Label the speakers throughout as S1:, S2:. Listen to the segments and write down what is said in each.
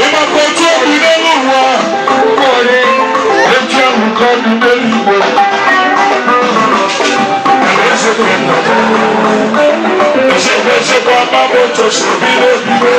S1: Ịmakwa otu obi n'elu ụwa, eji ahụ ka ọ dị n'eluigwe. Ezekwa agbagbo tosi bi n'eluigwe.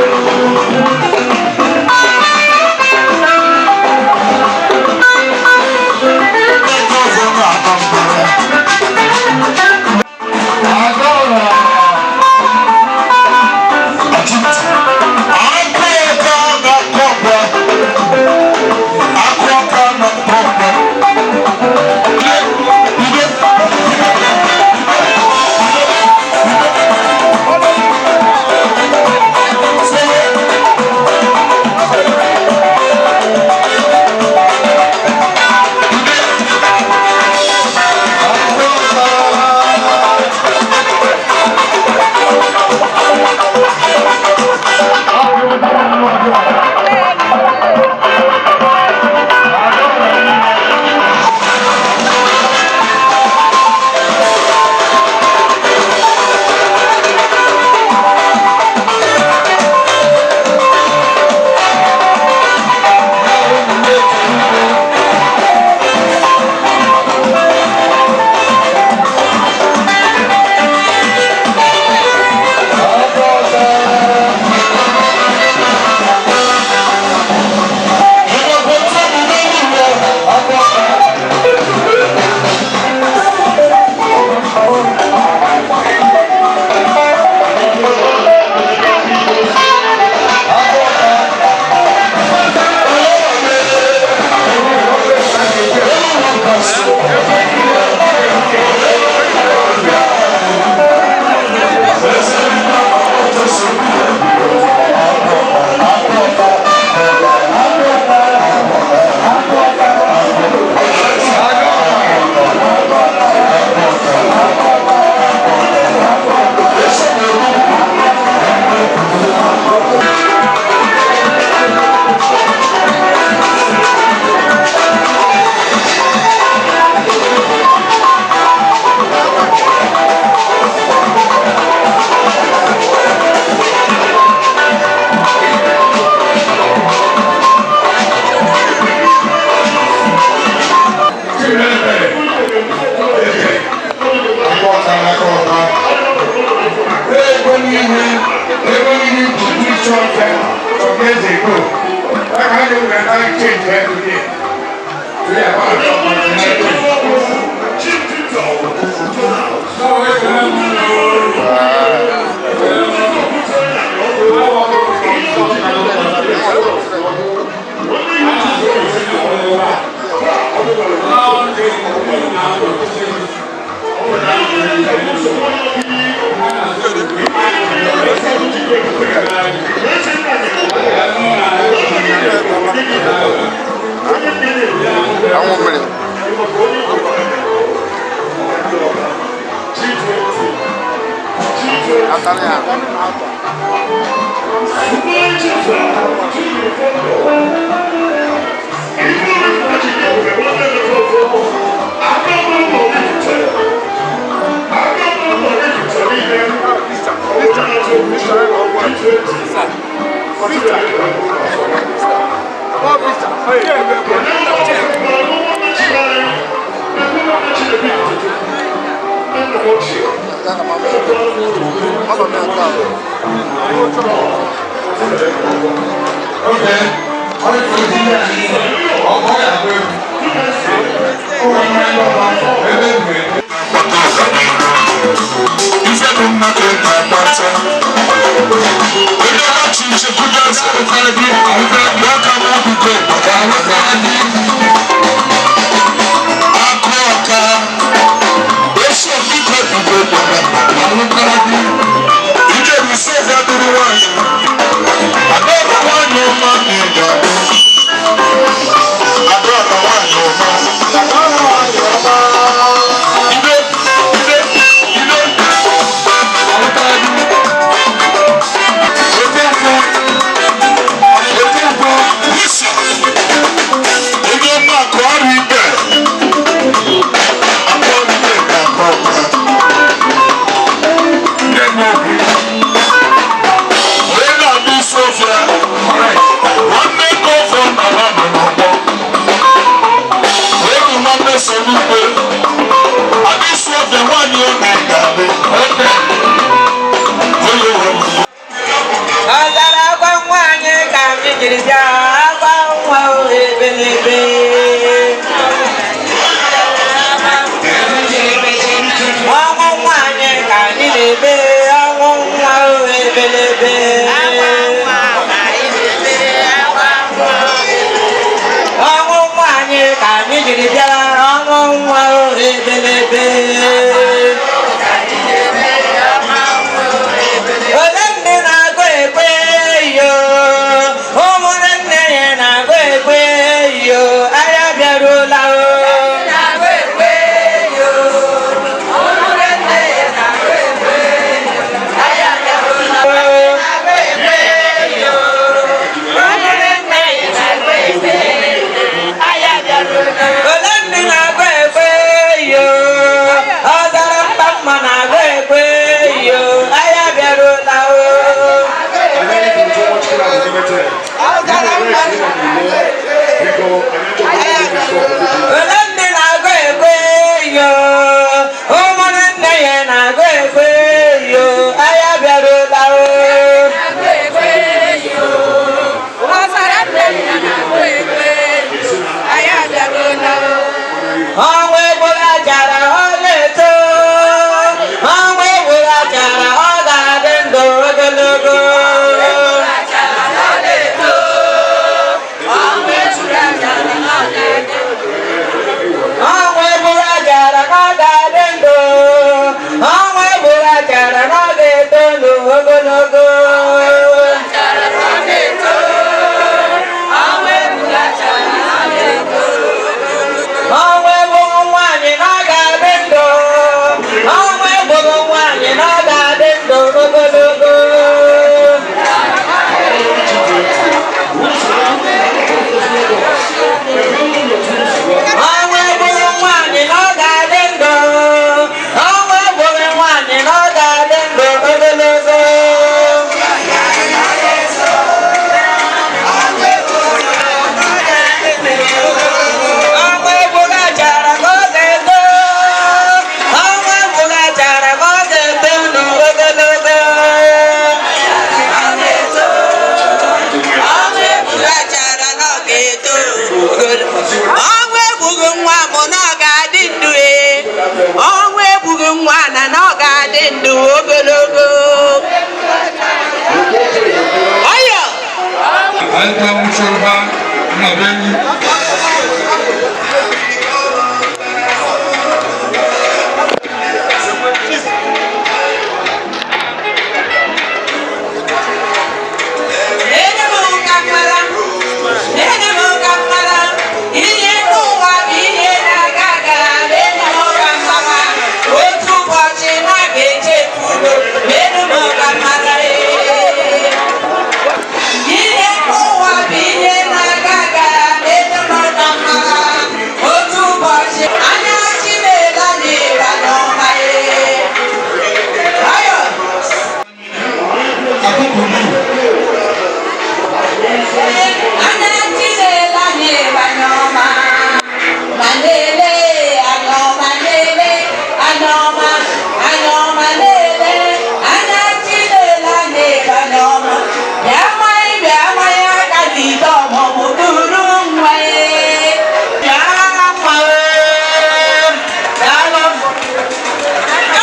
S2: Anwụ mmiri. Atara ya. na-ebe ọnwụ nwa ebelebe. Ọnwụ nwa anyị ka anyị jiri bịara, ọnwụ nwa ebelebe. Ole ndị na-agụ ekwe yo, ụmụnne nne ya na-agụ ekwe yo, agha bịaruola o. Ole ndị na-agụ ekwe yo, ọzara mkpa mma na-agụ ekwe yo, agha bịaruola o. Ole ndị na-agụ ekwe yo, ụmụnne nne ya na-agụ ekwe yo, agha bịaruola o. Ọnwa egburu achara ọ ga-eto, ọnwa egburu achara ọ ga-adị ndụ ogologo. Ọnwa egburu achara ọ ga-adị ndụ, ọnwa egburu achara ọ ga-eto ndụ ogologo. Ọnwa egburu nwaanyị na ọ ga-adị ndụ, ọnwa egburu nwaanyị na ọ ga-adị ndụ ogologo. Ọnwa egburu nwaanyị na ọ ga-adị ndụ, ọnwa egburu nwaanyị na ọ ga-adị ndụ ogologo. Ọnwa egburu achara ka ọ ga-eto, ọnwa egburu achara ka ọ ga-eto ndụ ogologo.
S3: Ọnwụ egbughị nwa mụ na ọ ga-adị ndụ ee. Ọnwụ egbughị nwa na na ọ ga-adị ndụ ogologo. Ọyọ!
S1: Anyị nna be enyi.
S3: Ene m ka mara, ene m ka mara, ihe n'ụwa bụ ihe na-aga aga, ene m ka mara, otu ụbọchị na ga-echefu udo, ene m ka mara ee. Ihe n'ụwa bụ ihe na-aga aga, ene m ka mara, otu ụbọchị anya Chinelo na-ịba n'ọma ee. Ayọ!
S1: Akụkụ nu.
S3: Anya Chinelo anyị ịbanye ọma, ma na-ele anya ọma na-ele anya ọma, anya ọma na-ele anya Chinelo anyị ịbanye ọma. Bịa mmanya, bịa mmanya aka n'ite ọmụmụ duru nwa ee.
S2: Bịa nwa ee, daalụ.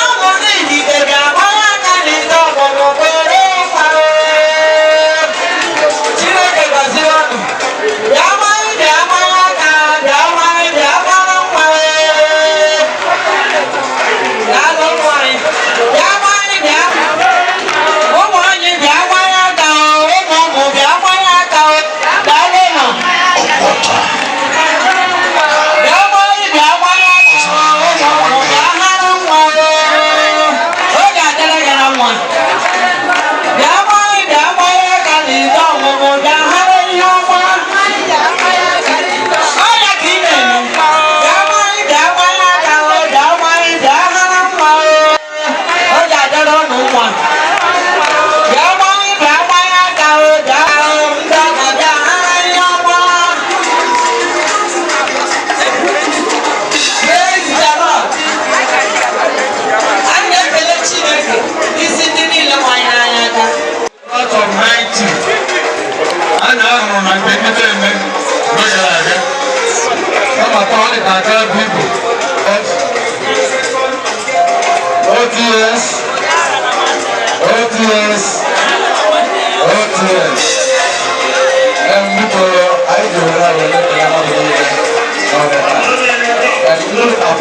S2: Ụmụ ndị Igbo bịa gbanye aka n'ite ọgbọgbọ kwere nwa ee. Chineke gọzie unu. Bịa gbanye, bịa gbanye aka, bịa gbanye, bịa gbara nwa ee. Daalụ ụmụ anyị. Bịa gbanye, bịa. Ụmụ anyị bịa gbanye aka o, ụmụ ụmụ bịa gbanye aka o. Daalụ nụ. Bịa gbanye, bịa gbanye aka o, ụmụ ụmụ bịa hara nwa o. Oge adịla gị na nwa. Bịa gbanye, bịa gbanye aka n'ite ọmụmụ, bịa hara ihe ọma. Ọya ka ị na-eme. Bịa gbanye, bịa gbanye aka o, bịa gbanye, bịa hara nwa o. Oge adịla ụnụ nwa. Bịa gbanye, bịa gbanye aka o, bịa o, ndị ọgọ bịa hara ihe ọma. Praise the Lord. Anyị na-ekele Chineke isi ndị niile.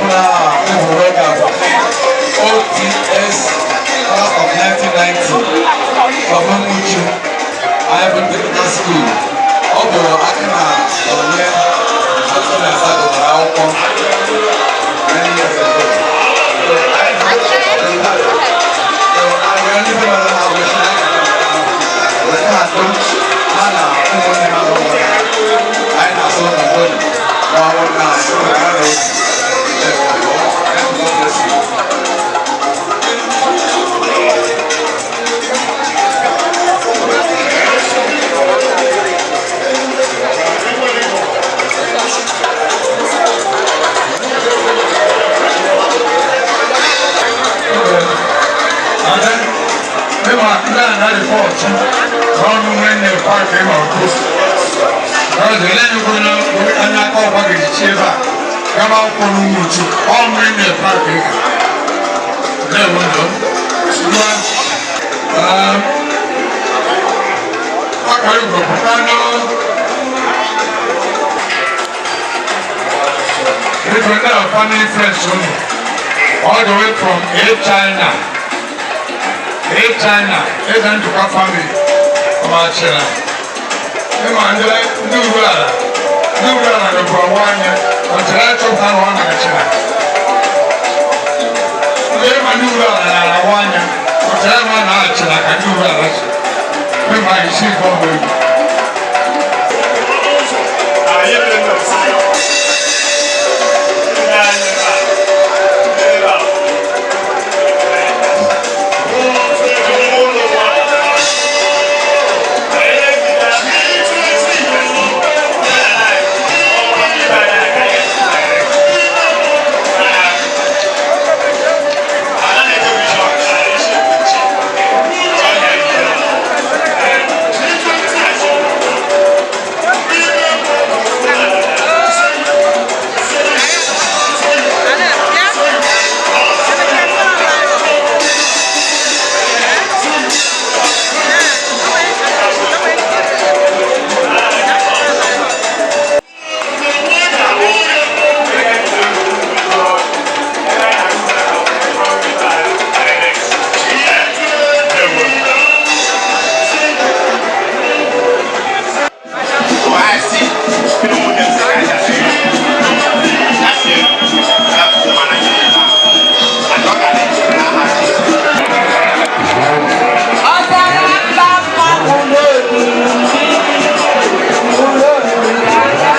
S4: ọbụla hụrụ oge abụ OTS class of 1990 from Umuchu, anyị bụ technical school. Ọ bụ aka na onye atọ na asaa gụtara akwụkwọ many years ago. So, anyị ndị ọzọ na-agụchi weta atọ ha na ụmụnne ha n'ụlọ anyị na-asụ n'obodo na ọrụ na anyị ụlọ ha na otu. God bless you.
S1: And then, mímọ ndị a na report n'ọnụ nwanne park ịma okwu. Ọzọ lẹ́yìn okwu na onye aka ọkwa ga-ejichi ebe a gaba akwụkwọ n'Umuchu ọ nwanne park ịga. Ndewo ndo. Ngwa, akara ugo pụta n'o. Biko ndị a family friends unu all the way from A China. A China, Eze Njikwa family, ọmachịra. Ịma ndị uru ala, ndị uru ala nọbụ ọwa anya, ọchịrị achọpụta na ọ na-achịra. Ndị ịma ndị uru ala na-awa anya, ọchịrị ama na-achịra ka ndị uru ala chi. Ịma isi nke ọhụrụ egwu.
S2: Ọzara mba mma ụlọobi ụlọobi aka.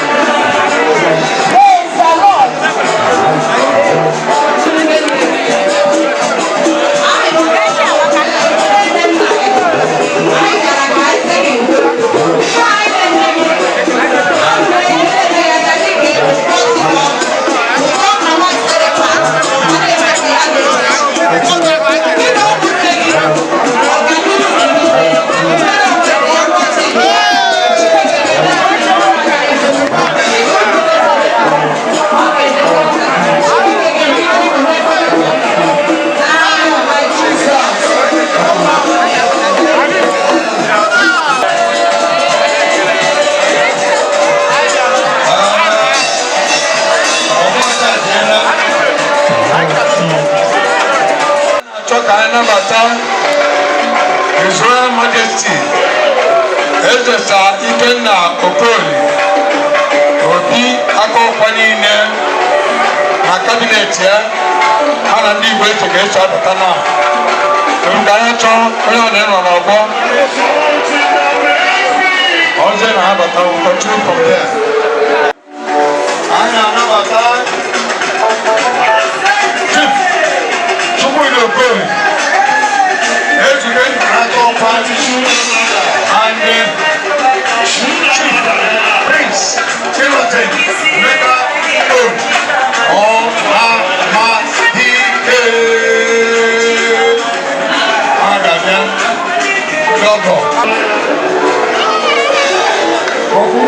S2: Praise the Lord. Anyị gara ka anyị sị gị ndo. Ife anyị na-eme gị, anyị na-eme ya ka dị gị ozugbo. Ụtọ na nwa sịrị pa, ọ na-eme ka ya na-eme. Gị na ụmụnne gị, ọganihu gị, nwere onwe ya ngọzi gị. Chineke ga-eme
S1: Achọ ka anyị nabata His Royal Majesty Eze Sir Ikenna Okoli Obi aka ọkwa niile na cabinet ya, ha na ndị Igbo eche ga-eso abata na ka anyị chọọ onye ọ na-enọ n'ọgbọ ọzọ na-abata. We'll continue from there. Anyị na-anabata Chief Chukwudi Okoli Ezube aka ọkwa and Chief Prince Timothy Emeka Okoli Ọhamadike. A ga-abịa n'ọgọ. Okwu.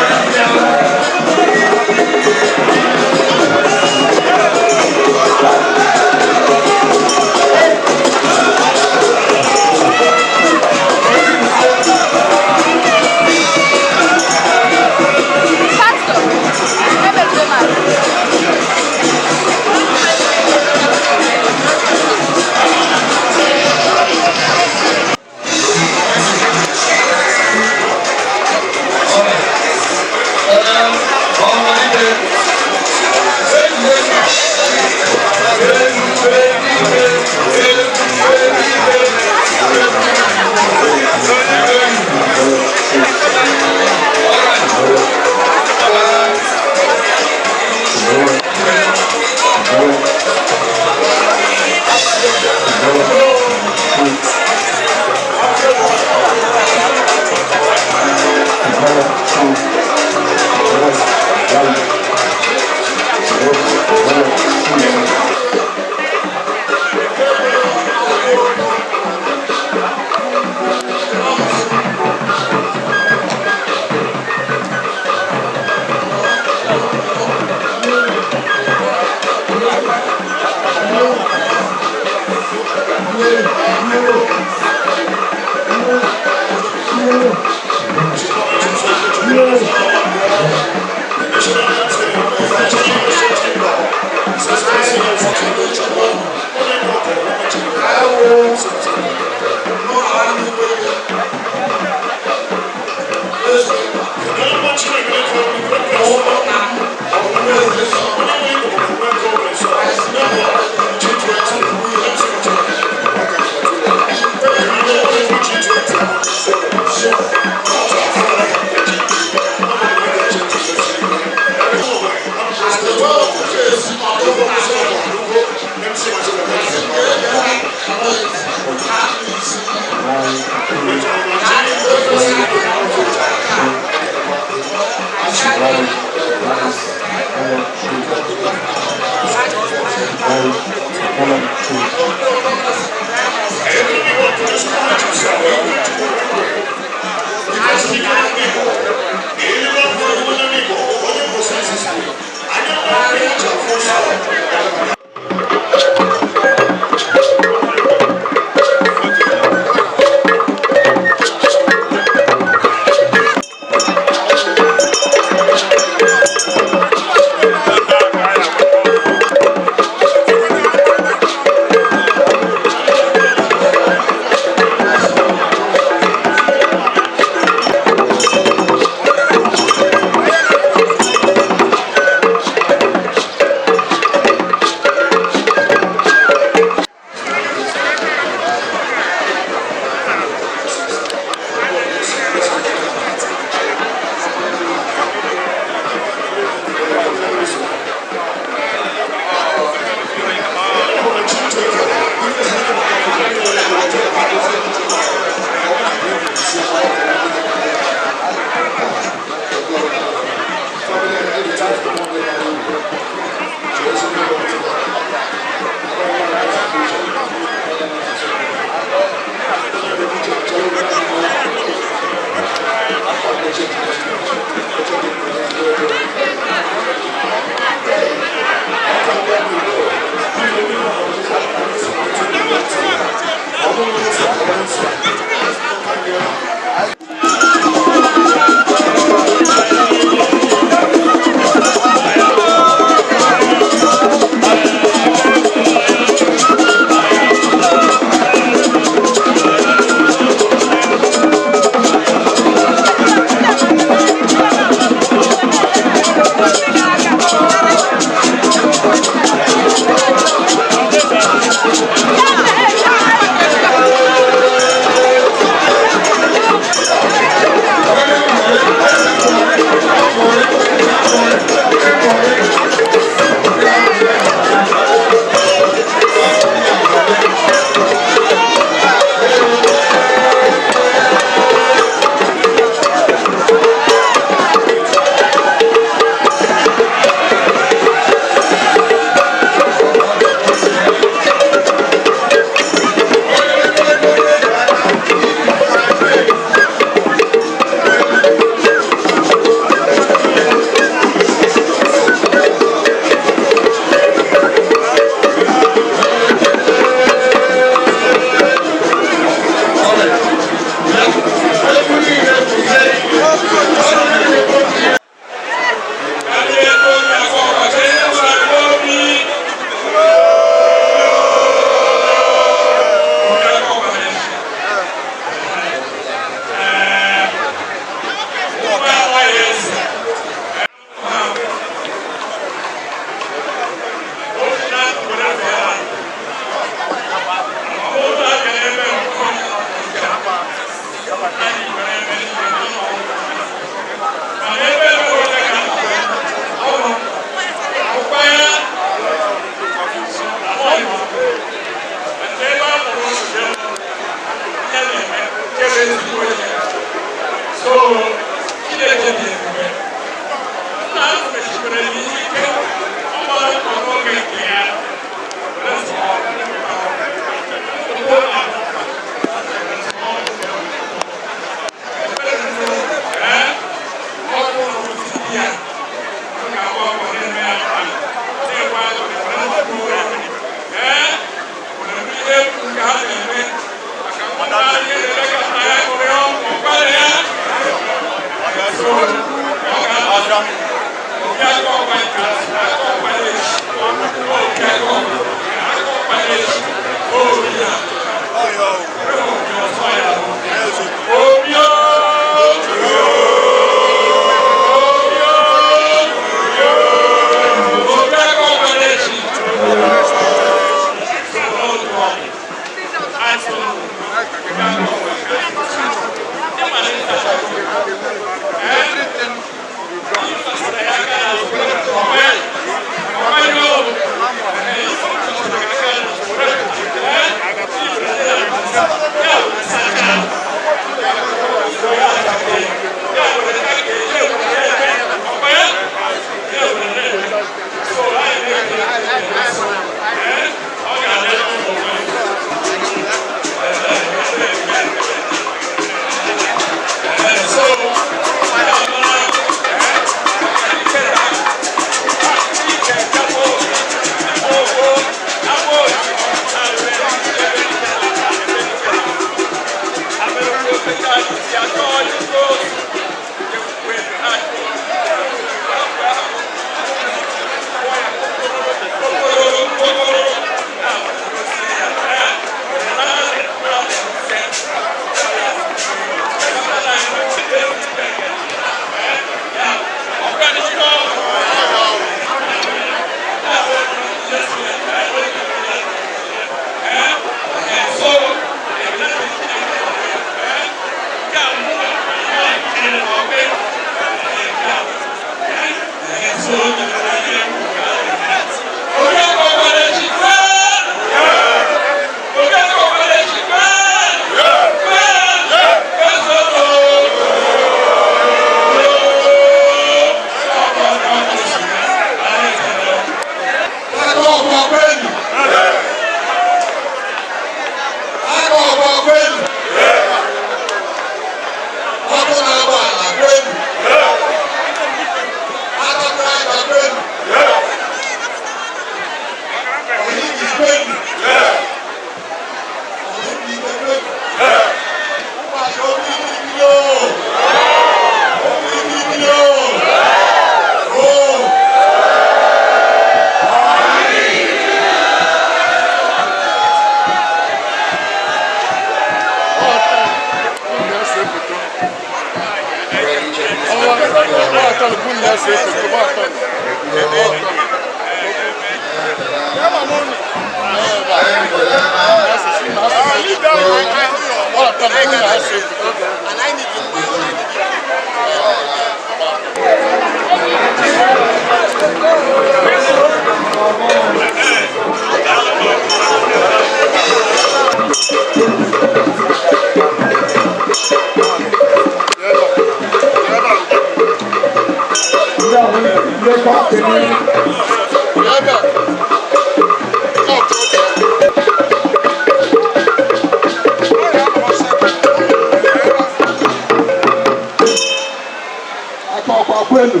S1: Aka ọkwa kwenu,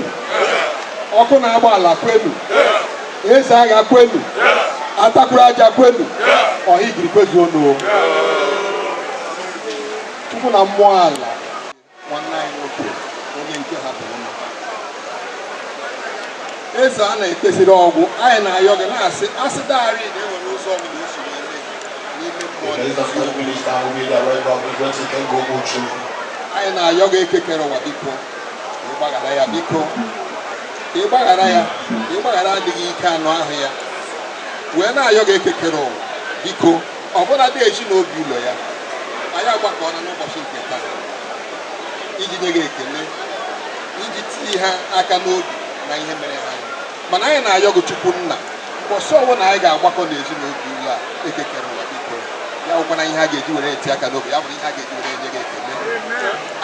S1: ọkụ na-agba ala kwenu, eze agha kwenu, atakwuru aja kwenu, ọha igiri kwezuonu. Chukwu na mmụọ ala, nwanne anyị nwoke, onye nke hapụrụ ụlọ. Eze a na-ekpesịrị ọgwụ, anyị na-ayọ gị na-asị asị darị na enwere ụzọ ọbụla o si wee mee n'ime mmụọ
S5: The
S1: na
S5: President
S1: eziokwu.
S5: Minister will be the right of the Gomuchu.
S1: Anyị na-ayọ gị, ekekere ụwa, biko ka ị gbaghara ya, biko ka ị gbaghara ya, ka ị gbaghara adịghị ike anụ ahụ ya. Wee na-ayọ gị, ekekere ụwa, biko, ọbụla dị ezi na obi ụlọ ya, anyị agbakọọla n'ụbọchị nke taa iji nye gị ekele, iji tinye ha aka n'obi na ihe mere ha. Mana anyị na-ayọ gị, Chukwu nna, mbọsị ọbụla anyị ga-agbakọ n'ezi na obi ụlọ a, ekekere ụwa, biko, ya bụkwana ihe a ga-eji were eti aka n'obi, ya bụrụ ihe a ga-eji were enye gị ekele.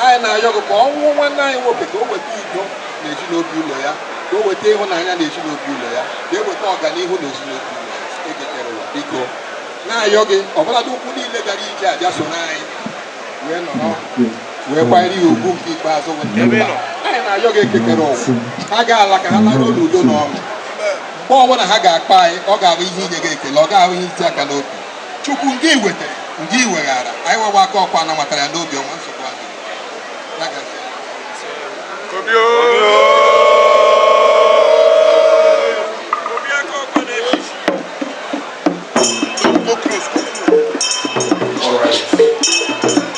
S1: Anyị na-ayọ gị ka ọnwụ nwanne anyị nwoke, ka o weta udo na ezinụlọ ụlọ ya, ka o weta ịhụnanya na ezinụlọ ụlọ ya, ka e weta ọganihu na ezinụlọ ụlọ ya. Ekekere ụwa, biko, na-ayọ gị, ọbụladị ụkwụ niile gara ije abịa so anyị wee nọrọ wee kwanyere ya ugwu nke ikpeazụ bụ nke mba. Anyị na-ayọ gị, ekekere ụwa, ha ga-ala ka ha laruo n'udo na ọṅụ. Mgbe ọbụla ha ga-akpa anyị, ọ ga-abụ ihe inye gị ekele, ọ ga-abụ ihe iti aka n'obi. Chukwu, nke i wetara, nke i weghara, anyị nwewa aka ọkwa na matara ya n'obi ọma. Nsogbu adịghị ya gazie.
S5: All right.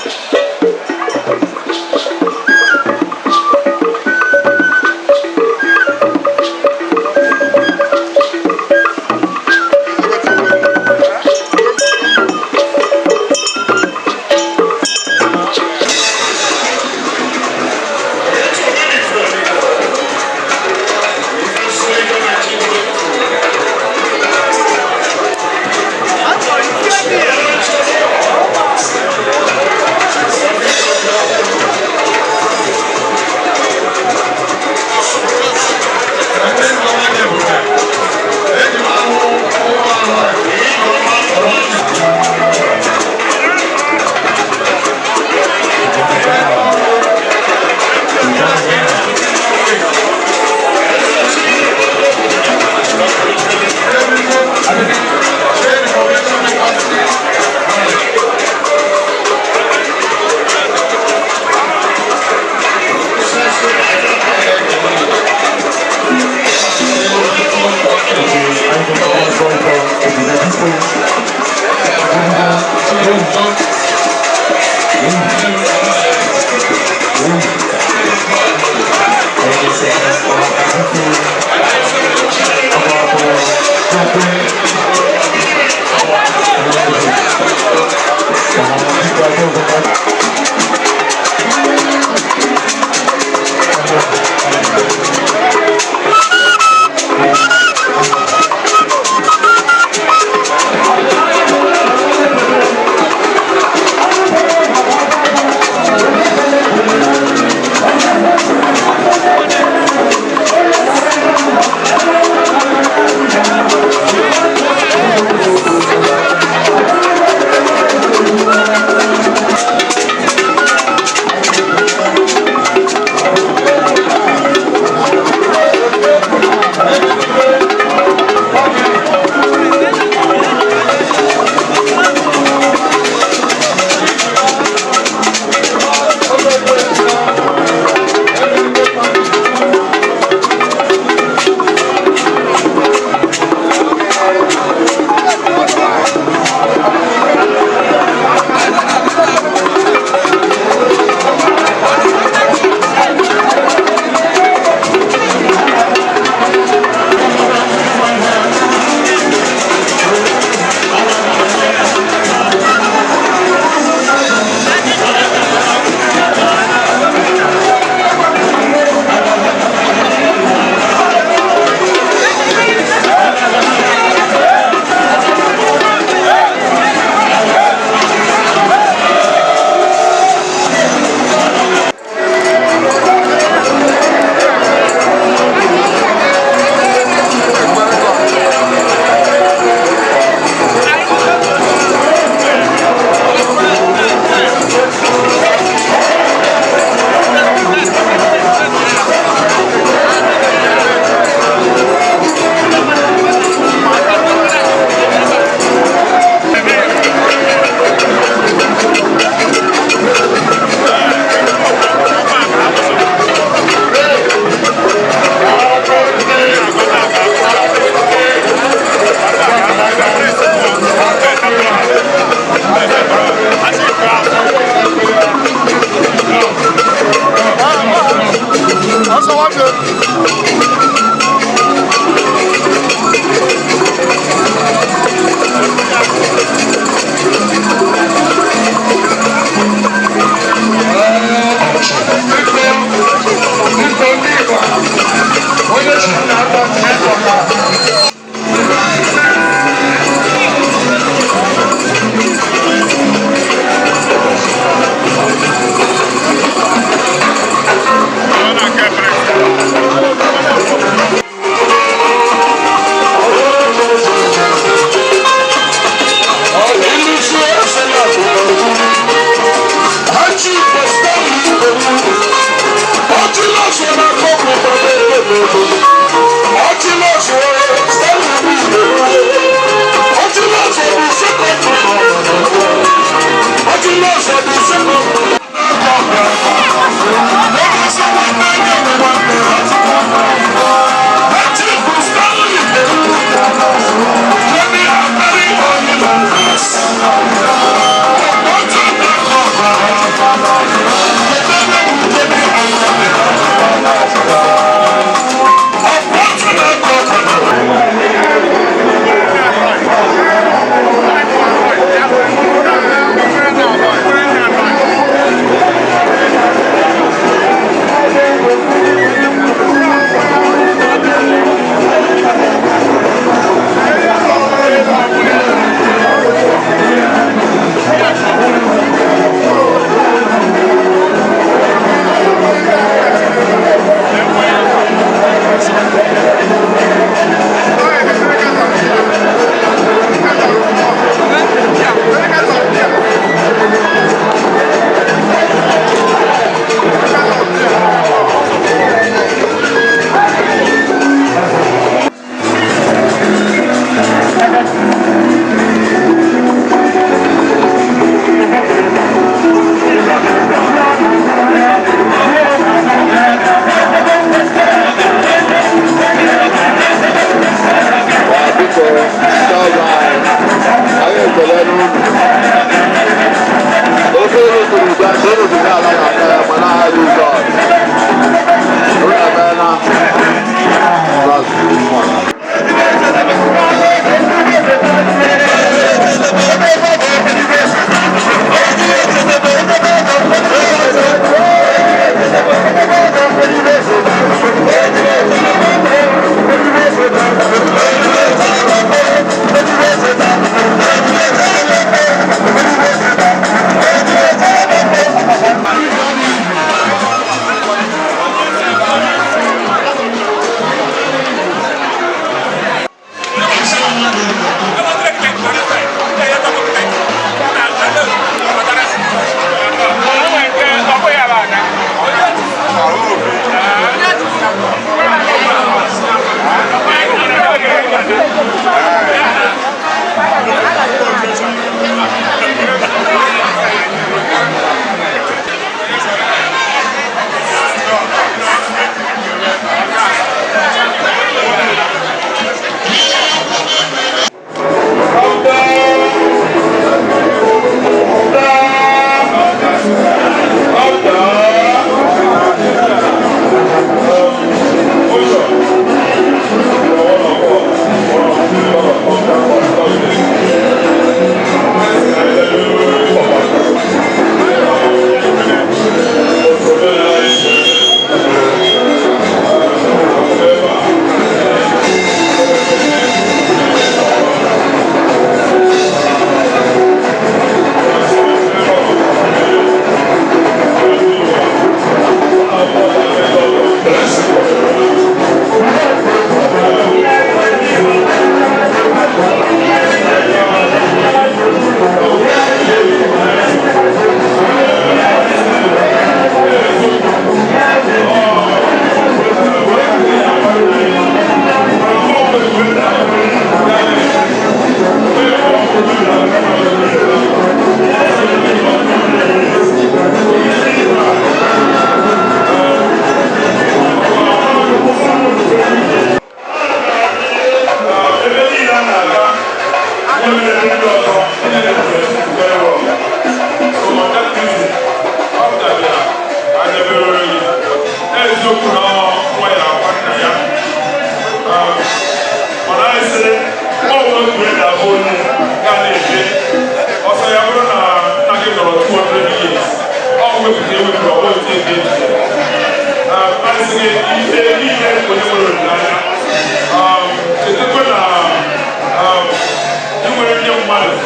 S6: Mmadụ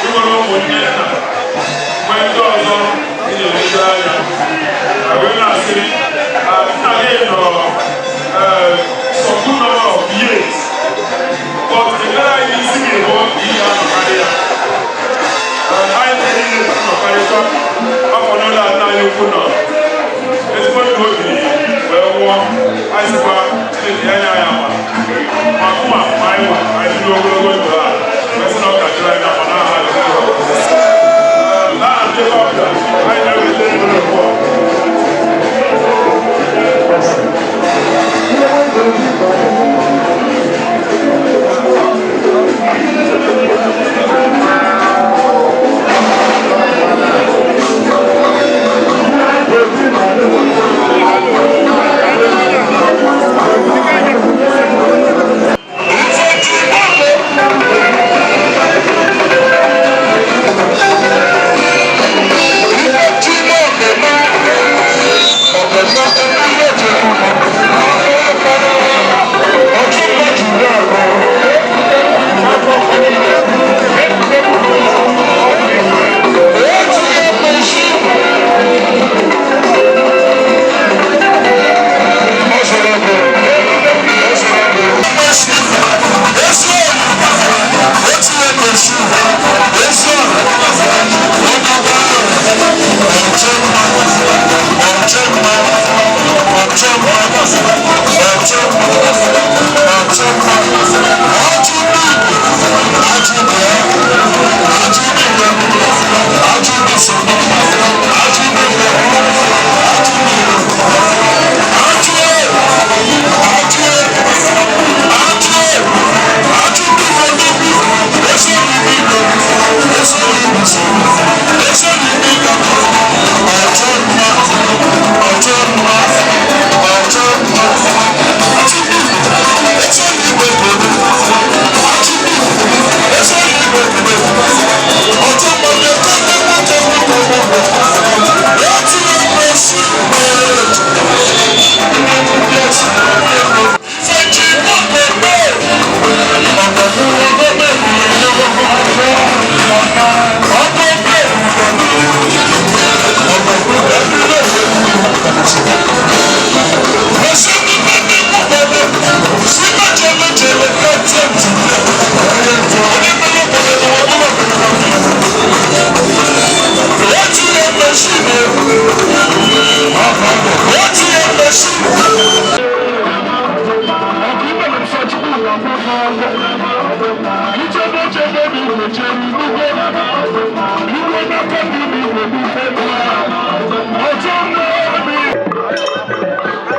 S6: inwere ụmụnne nna nwee ndị ọzọ ị na-eleta anya wee na-asị nna gị nọ some good number of years, but ekpere anyị n'isi gị bụ ihe anọkarị ya anyị niile nọkarịkwa afọ n'ụlọ nna anyị ukwu nọ ezigbo ndụ o biri wee nwụọ. Anyị sịkwa Chineke ya nye anyị amara ma mụnwa ma anyị nwa anyị biri ogologo ndụ a wee sị na ọ ga-adịrị anyị na mma n'aha Jizọs. N'aha ndị ọbịa, anyị na-eweta ego ugbu a.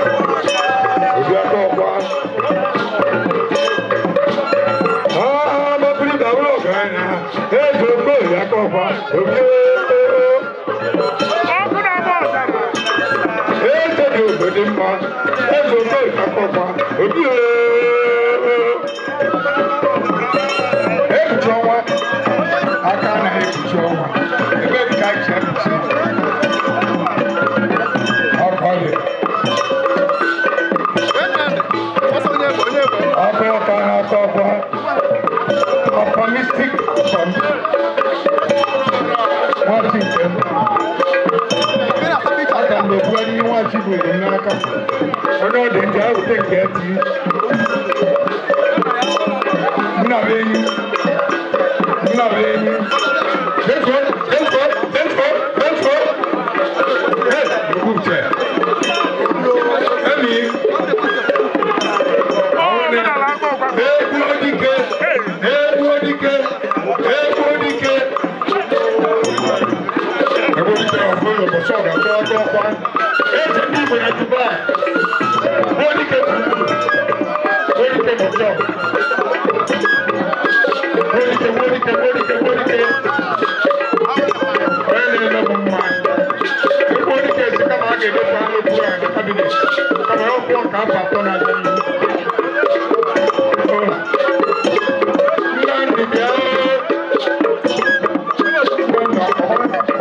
S1: Obi aka ọkwa. Ah, mapiri dawuro ọgaranya. Eze Okoye aka ọkwa. Obi ooo. Eze dị obodo mma. Eze Okoye aka ọkwa. Obi ooo. Ekpuchi ọnwa. Aka anaghị ekpuchi ọnwa. Ebe dị ka anyị si ekpuchi. Ọkọ dị. Ọkụ ọka na-akọ ọkwa. Optimistic from nwachi nke m. Aka m na-ebugharị ihe nwachi buru m n'aka. Onye ọ dị njọ ewute nke ya tii. Nna m enyi. Nna m enyi. Let's go, let's go, let's go, let's go. Hey, Okwuche. Emi. Egwu dike, egwu dike, egwu dike. Egwu dike ọbụla ụbọchị ọ ga-achọ aka ọkwa. Eze ndị Igbo na Dubai. Egwu dike gburugburu. Egwu dike n'ọchọ. Egwu dike, egwu dike, egwu dike, egwu dike. Onye na-eme m mma. Egwu dike si kama a ga-edefu anụ okwu ya na cabinet. Kama ya ọkwụọ ka afọ 3 na-abịa n'ihu. Nnamdi bịa.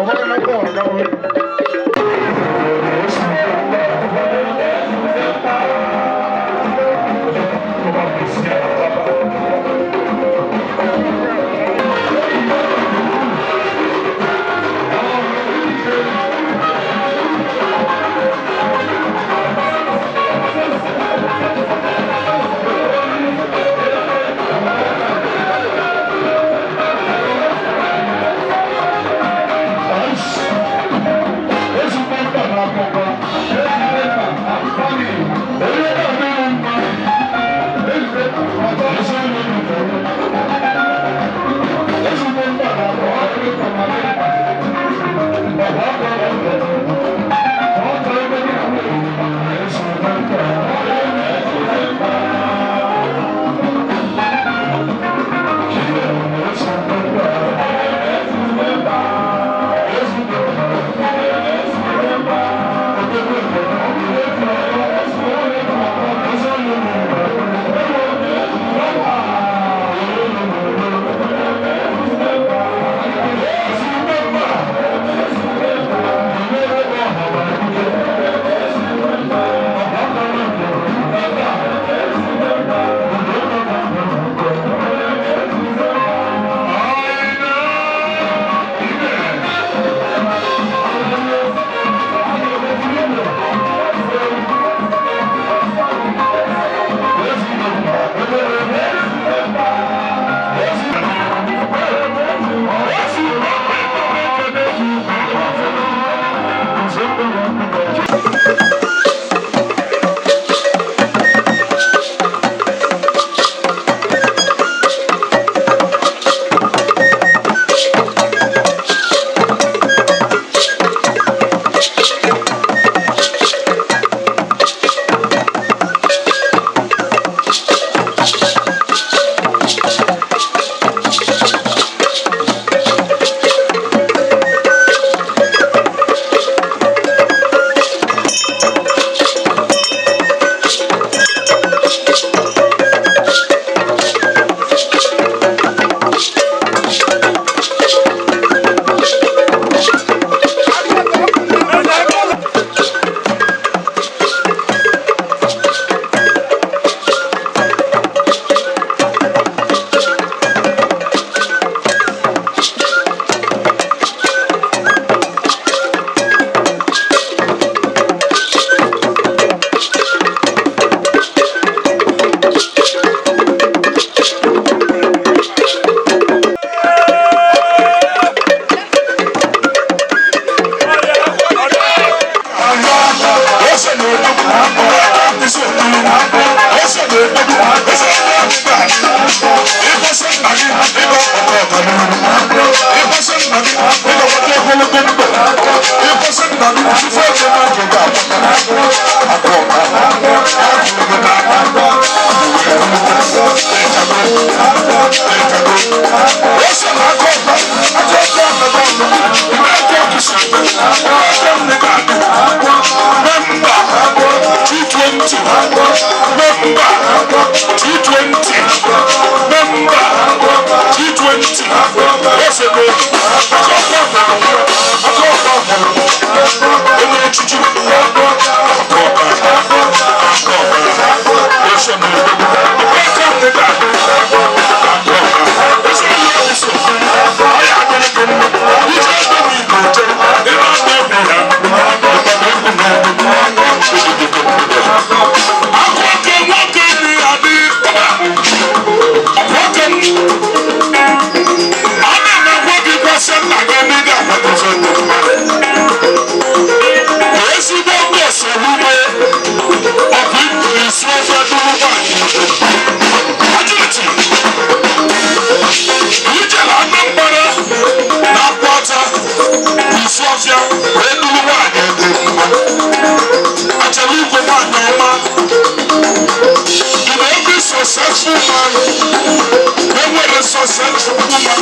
S1: Ọbara na bọọlụ gawa. Isi ose na-ekpegbu ose na-ekpegbu ịkwụsị nna gị ịga ọkọ ọganihu, ịkwụsị nna gị ịga ogologo ndụ, ịkwụsị nna gị ife ego na ndụ ga-agbata akụ ọka akụrụ n'aka. Ose na aka ọka aka ọka ọka ọka aka ọkụsi aka nne ga-adị member G20, member G20, member G20. Ose na aka ọka ọka aka ọka ọka onye echichi aka ọka aka ọka ose na aka nne ga-adị aka ọka ose na ose ọya adịrị gị mma ije ebe m ike oche ebe a na-ebi ya. Akụkọ nwoke dị adị nwoke m a na-emekwa gị kwasị nna gị ndị ga-akwadozi ndị mmadụ ezigbo mbọsị n'ugbo ọkụ isi ofe duru nwaanyị ajụjụ ijere Anambra na Akwata isi ọfịa wee duru nwaanyị dị mma achọrọ igwe nwaanyị ọma. In every successful man, enwere successful woman.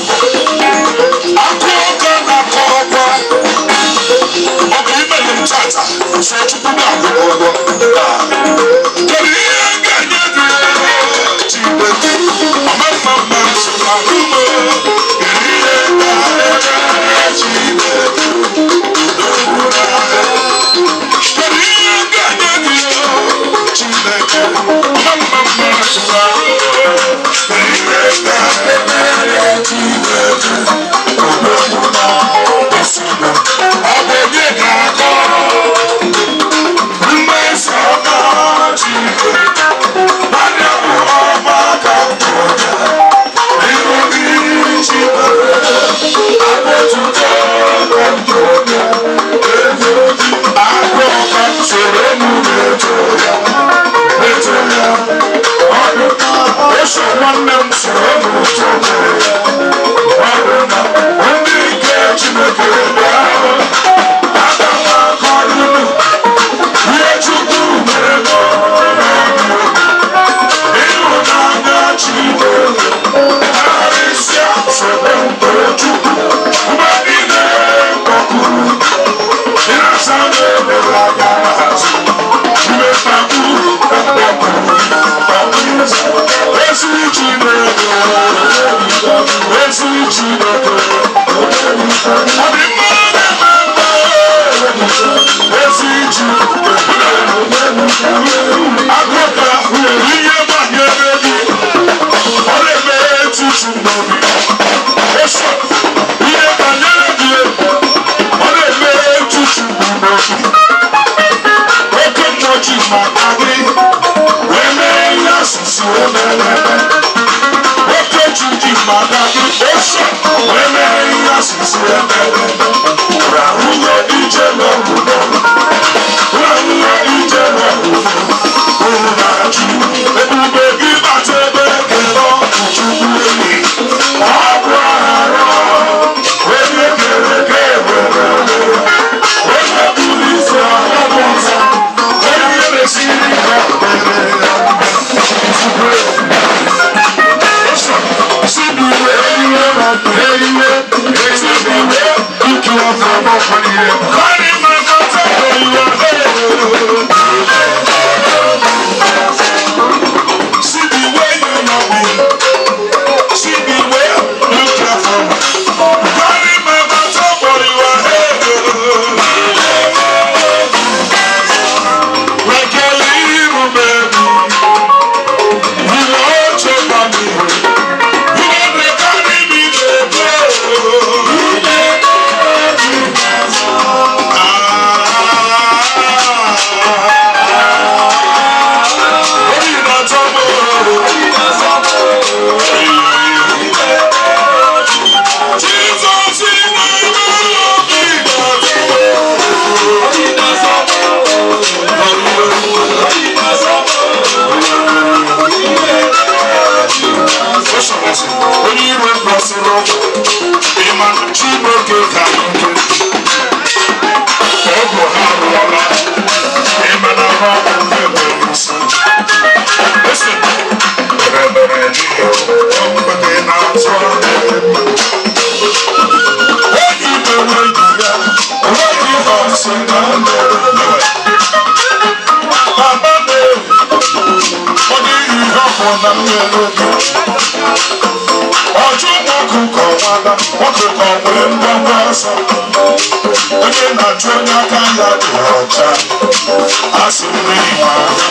S1: Akụ ọka na-akọ ọkwa ọ bụ imelu m tata so Chukwu ga-akwụ gị ụgwọ. Kedu ihe ga-enye gị Chineke ọma mma mma so na ume? Kedu ihe ga-enye Chineke? Kedu ihe ga-enye gị Chineke ọma mma mma so na ume? Kedu ihe ga-enye Chineke? Ọ bụ onye ga-akọ mmeso ọma Chineke? Anya bụ ọma ka onye iru gị Chineke abụtụta ka onye akụ ọka soro m na-eto ya, na-eto ya. Eso nwanne m soro m too ya. Ọ bụ na ndị nke Chineke bịa, aga m akọrọ unu ihe Chukwu mere n'obi ịhụnanya Chineke karịsịa. Soro m too Chukwu mgbe niile kpọkuru ịrasa na-emere anya n'azụ mgbe mkpagbu kpọkuru ezi Chineke, ezi Chineke. Ọ dị mma na-eme mma ezi Chineke. Agụka ihe banyere gị ọ na-eme etutu n'obi. Eso ihe banyere gị ọ na-eme etutu n'obi. Oke mmụọ maka gị wee mee ihe asụsụ emere eme. Oke ji maka gị ose wee mee ihe asụsụ emere eme. Rahụgo ije n'ọgwụgwọ, rahụgo ije n'ọgwụgwọ ụnachi ebube gị bata ebe kere ọkụ Chukwu enyi ọ bụ aghara onye kere eke were onye buru isi ọhụrụ ọzọ onye mesiri ka mere ya. See the way you love me. See the way you care for me. Carry my matter for your head. Like a little baby, you watch over me. You don't carry me to go. Chineke ka ike. Ọgwụ ha arụọla, ịma na ha ọgwụ enweghị isi. Listen, mere mere n'ihe mgbede na-atụ adịghị mma. Enyi mere enyi ya, onweghị ihe ọsị na mere mere. Papa mere, ọ dịghị ihe ọ bụ na mmere gị. Ọchụ nwa ọkụkọ nwada, ọkụkọ nwere mgbagba ọsọ. Onye na-achụ onye aka ya dị ọcha. Asị m n'inwe aka.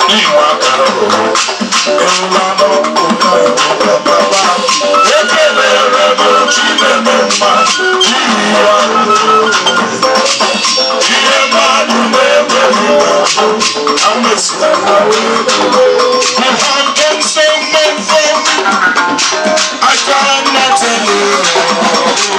S1: N'inwe akara ụwa. Ewula n'ọkụ ya baba. Ekelere m Chineke mma n'ihi ya. Ihe mmadụ na-ekweghị na amesịrị ha wee. You have done so much for me. I cannot tell you.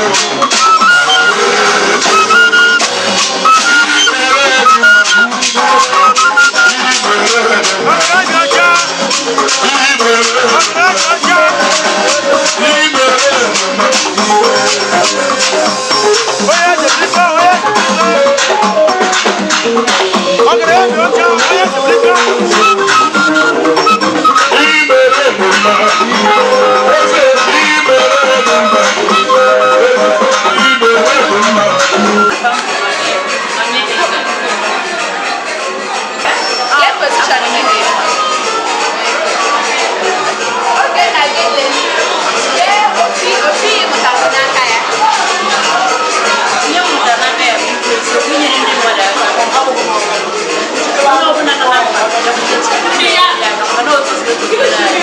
S3: Get position gị. Oge na gị lee ofi ofi ị mụtara n'aka ya.
S7: Ihe m mụtara n'aka ya bụ ikwu eziokwu, inyere ndị mmadụ aka. Ọ bụ onye ọbụla nọ na mkpa ya kwute ya ga-aka mana otu si otu anyị.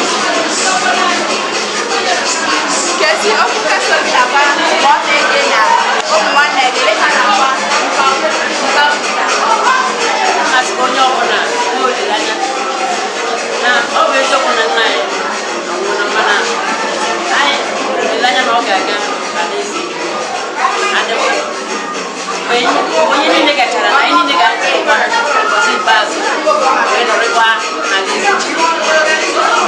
S3: Kezi okwu kesa gị na-agba ma ọ na-ege na ụmụ nwanne gị ha na-agba mkpa mkpa mkpa.
S7: Mmasị ka onye ọbụla nwee olileanya na ọ bụ eziokwu na nna anyị anwụọla, mana anyị nwere olileanya na ọ ga-aga alaeze adịghị mgbe onye niile gachara na anyị niile ga-anọrịkwa ụbọchị ikpeazụ wee nọrịkwa n'alaeze Chineke.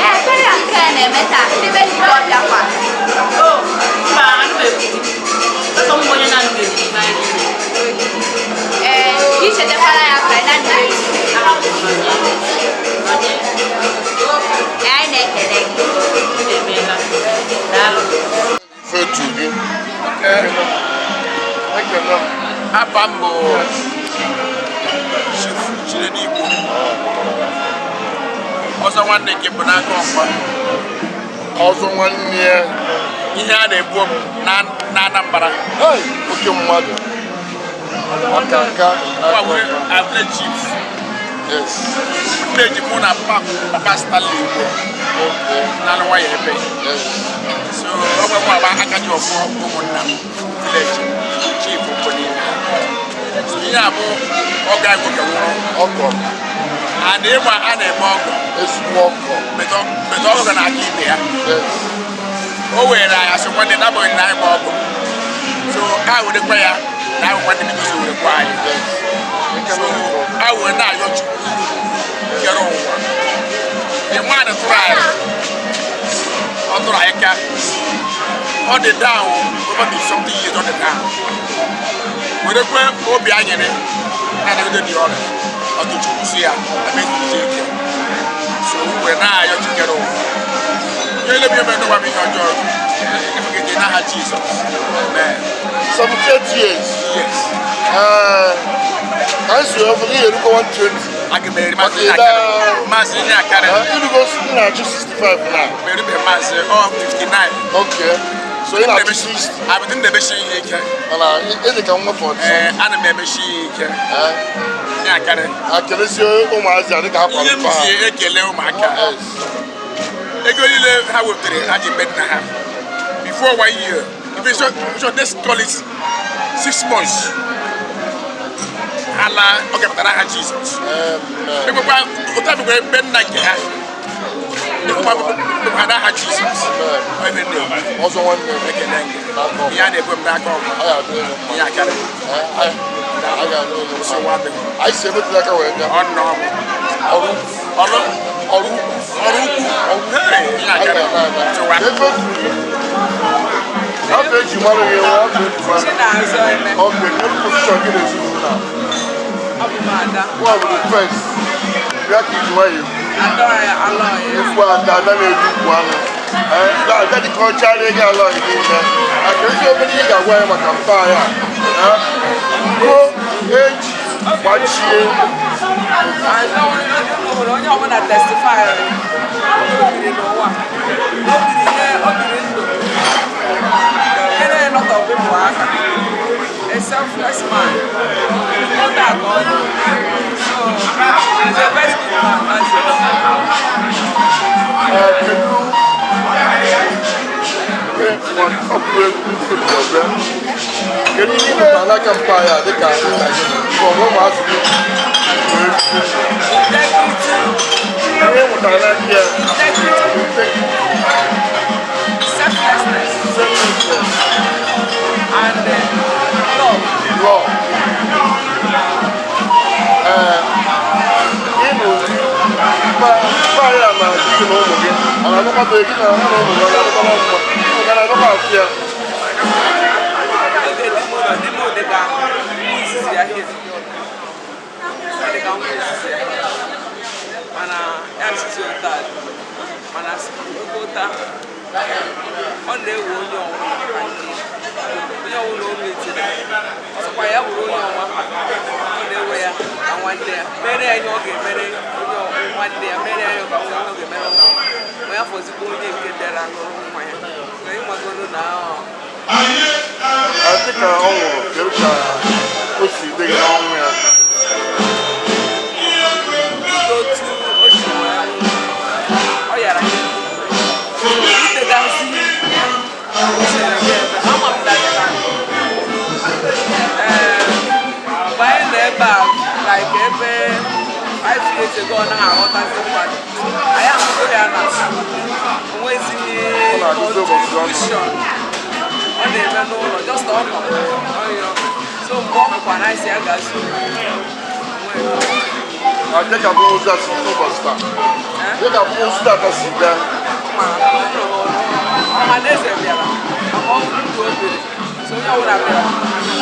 S3: Ee, ekpere a nke a na-eme taa, ndị be ji ọbịakwa.
S7: O mba, anụbeghị m di. Ọsọ m bụ onye na-anụbeghị di n'ime anyị niile.
S3: Ee, ichetakwara ya ka na nna gị.
S7: Nọnye, nọnye.
S3: Ee, anyị na-ekele gị.
S7: Unu emeela, daalụ.
S5: Fetu gị. Ekele m.
S8: Afa m bụ Chief Chinedu Igbo, ọzọ nwanne nke bụ n'aka ọkwa.
S5: Ọzọ nwanne ya.
S8: Ihe a na-ebu m na Anambra.
S5: Hey, oke mmadụ. Aka nka.
S8: Gbanwere Avle Chief. Nne ji mụ na papa Stanley Igbo na nwayọ ebe. So ọ bụ mụ agba aka ji ọfụ ụmụnna m village chief mbụ n'ime. So ihe a bụ ọgọ anyị nwoke nwụrụ.
S5: Ọgọ.
S8: And ịgba a na-eme ọgọ.
S5: Ezigbo ọgọ.
S8: Metọ ọgọ na-aka ibe ya. O were anyị asị nwanne na abụghị na anyị gba ọgọ. So a werekwa ya na ahụ nwanne biko so werekwa anyị. So a were na-ayọ Chukwu kere ụwa. The man tụrụ anyị. Ọ tụrụ anyị ka ọ dị down over the something years, ọ dị down. Werekwe obi anyịrị na-anagide dị ọrịa. Ọtụ Chukwu si ya na mezuzi ike. So were na-ayọ Chukwu kere ụwa. Ihe elebi eme n'ụwa bụ ihe ọjọọ. Efegide n'aha Jizọs. Amen.
S5: 78 years.
S8: Yes.
S5: Ka anyị si wee fụ, ihe erugo 120.
S8: Aga m eri maazị ihe akarị. Maazị ihe akarị.
S5: Irugo, ị na-achụ 65 na.
S8: Merube maazị ọ 59.
S5: Okay. So ị na-achụ 60.
S8: Abịdị m na-emechi ihe ike.
S5: Mana ị dị ka nwa 40.
S8: Ee, ana m emechi ihe ike. Ihe akarị.
S5: Akelezie ụmụazị a dịka ha
S8: Ihe m
S5: kwara.
S8: ji ekele ụmụaka. Ego niile ha wepụtara ha ji mbe nna ha. Before one year, if it's so, let's call it 6 months. Ha laa, ọ gapụtara ha Jizọs. Ekwekwa otu a bụkwa ebe nna nke ha. Ekwekwa ha n'aha Jizọs. Ọ ebe nne m.
S5: Ọzọ nwanne.
S8: Ekele gị. Ihe a na-ebu m n'aka ọgụ. Ihe akarị. Nsogbu adịghị.
S5: Anyị si ebetụla aka wee bịa.
S8: Ọ nọ
S5: ọrụ
S8: ọrụ
S5: ọrụ
S8: ọrụ ukwu. Hey, ihe akarị. Nsogbu adịghị.
S5: Ebe Eji mara gị, enwe afọ eji mara?
S9: Chinazọ Eme.
S5: Okay, kedu position gị n'ezinụlọ a?
S9: Abụ m ada.
S5: Nwa bụ the first. Bịa ka iji nwayọ ekwu.
S9: Ada Alọyị.
S5: Ekwu ada, ada na-eru ukwu anụ. Ee, ada dị ka ọcha ego ala anyị niile. Aka ezi obere ihe ga-agwa ya maka mpa ya. Ee, ngo eji gbachie.
S9: Ada hụrụ onye ọbụla testify o biri n'ụwa. O biri ihe, o biri ndụ. Nyere a lot of people aka. A selfless man. Not that God. So, he's a very good man. That's it.
S5: Ee, kedu ọkụ egwu ọbịa? Kedu ihe ị mụtara n'aka mpa ya dịka nna gị ka ọ bụ ụmụazị gị wee?
S9: Integrity.
S5: Ihe ị mụtara n'aka ya?
S9: Integrity.
S5: Integrity.
S9: Selflessness.
S5: Selflessness.
S9: And love.
S5: Love. Ee, ịnụ mpa mpa ya na gị na ụmụ gị ọ na-adọkọta gị na ha na ụmụ gị, ọ na-adọkọta mma? Ụmụ gị na-adọkọ afụ ya?
S9: Oge di m nọ, di m dị ka nwa izizi ya here. Ọ dị ka nwa izizi ya. Mana ya sizi ụta, mana oge ụta ọ na-ewe onye ọnwụna ka nne ya. Onye ọbụla o metiri, ọsọkwa ya bụrụ onye ọnwa, ọ na-ewe ya ka nwanne ya, mere ya ihe ọ ga-emere onye nwanne ya, mere ya ihe ka onye ọ ga-emere nwa ma ya fọzikwa onye nke bịara lụrụ nwa ya ka ịmagoro na ọ
S5: Dịka ọ nwụrụ, kedu ka o si dị gị n'ọnwụ ya?
S9: Otu o si wee nwụọ, ọ yara ya itegazi siri gị ebe ama m dada. Ee, mgbe anyị nọ ebe a like ebe 5 years ago, ọ naghị aghọtazi mmadụ. Anyị ahụgo ya na onwezighị
S5: Ọ na-agụzi ụbọchị ọnụ.
S9: Contribution ọ na-eme n'ụlọ, just ọ nọ ọyọ. So mgbe ọ pụkwa na anyị si ya gazi.
S5: Dịka bụ ozu a si n'ụbọchị taa, dịka bụ ozu tata si bịa?
S9: Ọhaneze bịara maka ọnwụ ndụ o biri, so onye ọbụla bịara,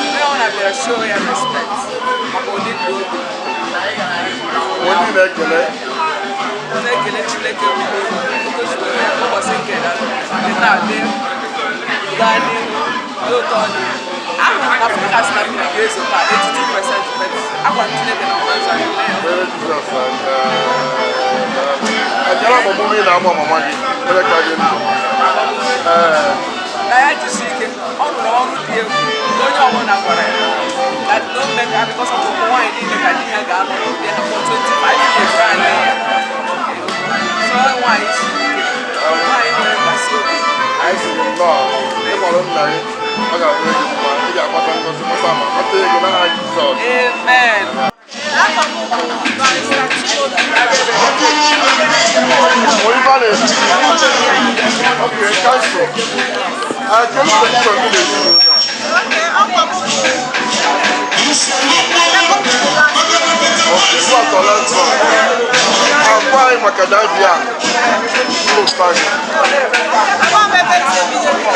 S9: onye ọbụla bịara show ya respect maka ụdị ndụ o biri.
S5: Onye na-ekele?
S9: Na-ekele Chineke otu o si wee mee ụbọchị nke nke taa dị gaa n'ihu dị ụtọ. Dị ahụrụ m na forecast na mmiri ga-ezo taa 82%, but agwa m Chineke na ọma nzọ anyị mee ya.
S5: Mere Jizọs ejere agbamume ị na-agba mama gị mere ka gị ndụ. Ee.
S9: Na ya jisi ike, ọ rụrụ ọrụ dị egwu nke onye ọbụla gwara ya that no make her, because of ụmụ nwaanyị niile ka di ha ga-anọ n'ụdị ha for 25 years naanị ya. So nwaanyị siri ike, nwaanyị nwere nkasi obi.
S5: Anyị sịrị nnọọ ịkwado nna gị, ọ ga-adịrị gị mma. Ị ga-akpata ngozi, kpata ma kpata ego n'aha Jizọs.
S9: Amen.
S10: Afọ m bụ Barrister Chimaobi.
S5: Onye ife a na-esi? Okay, counsel. Kedu position gị n'ezinụlọ a?
S10: Okay, ọkwa m bụ second to last.
S5: Okay, who are the last one? Agwa anyị maka daddy a lụta gị.
S10: Agwa m ebe esi ebido bido.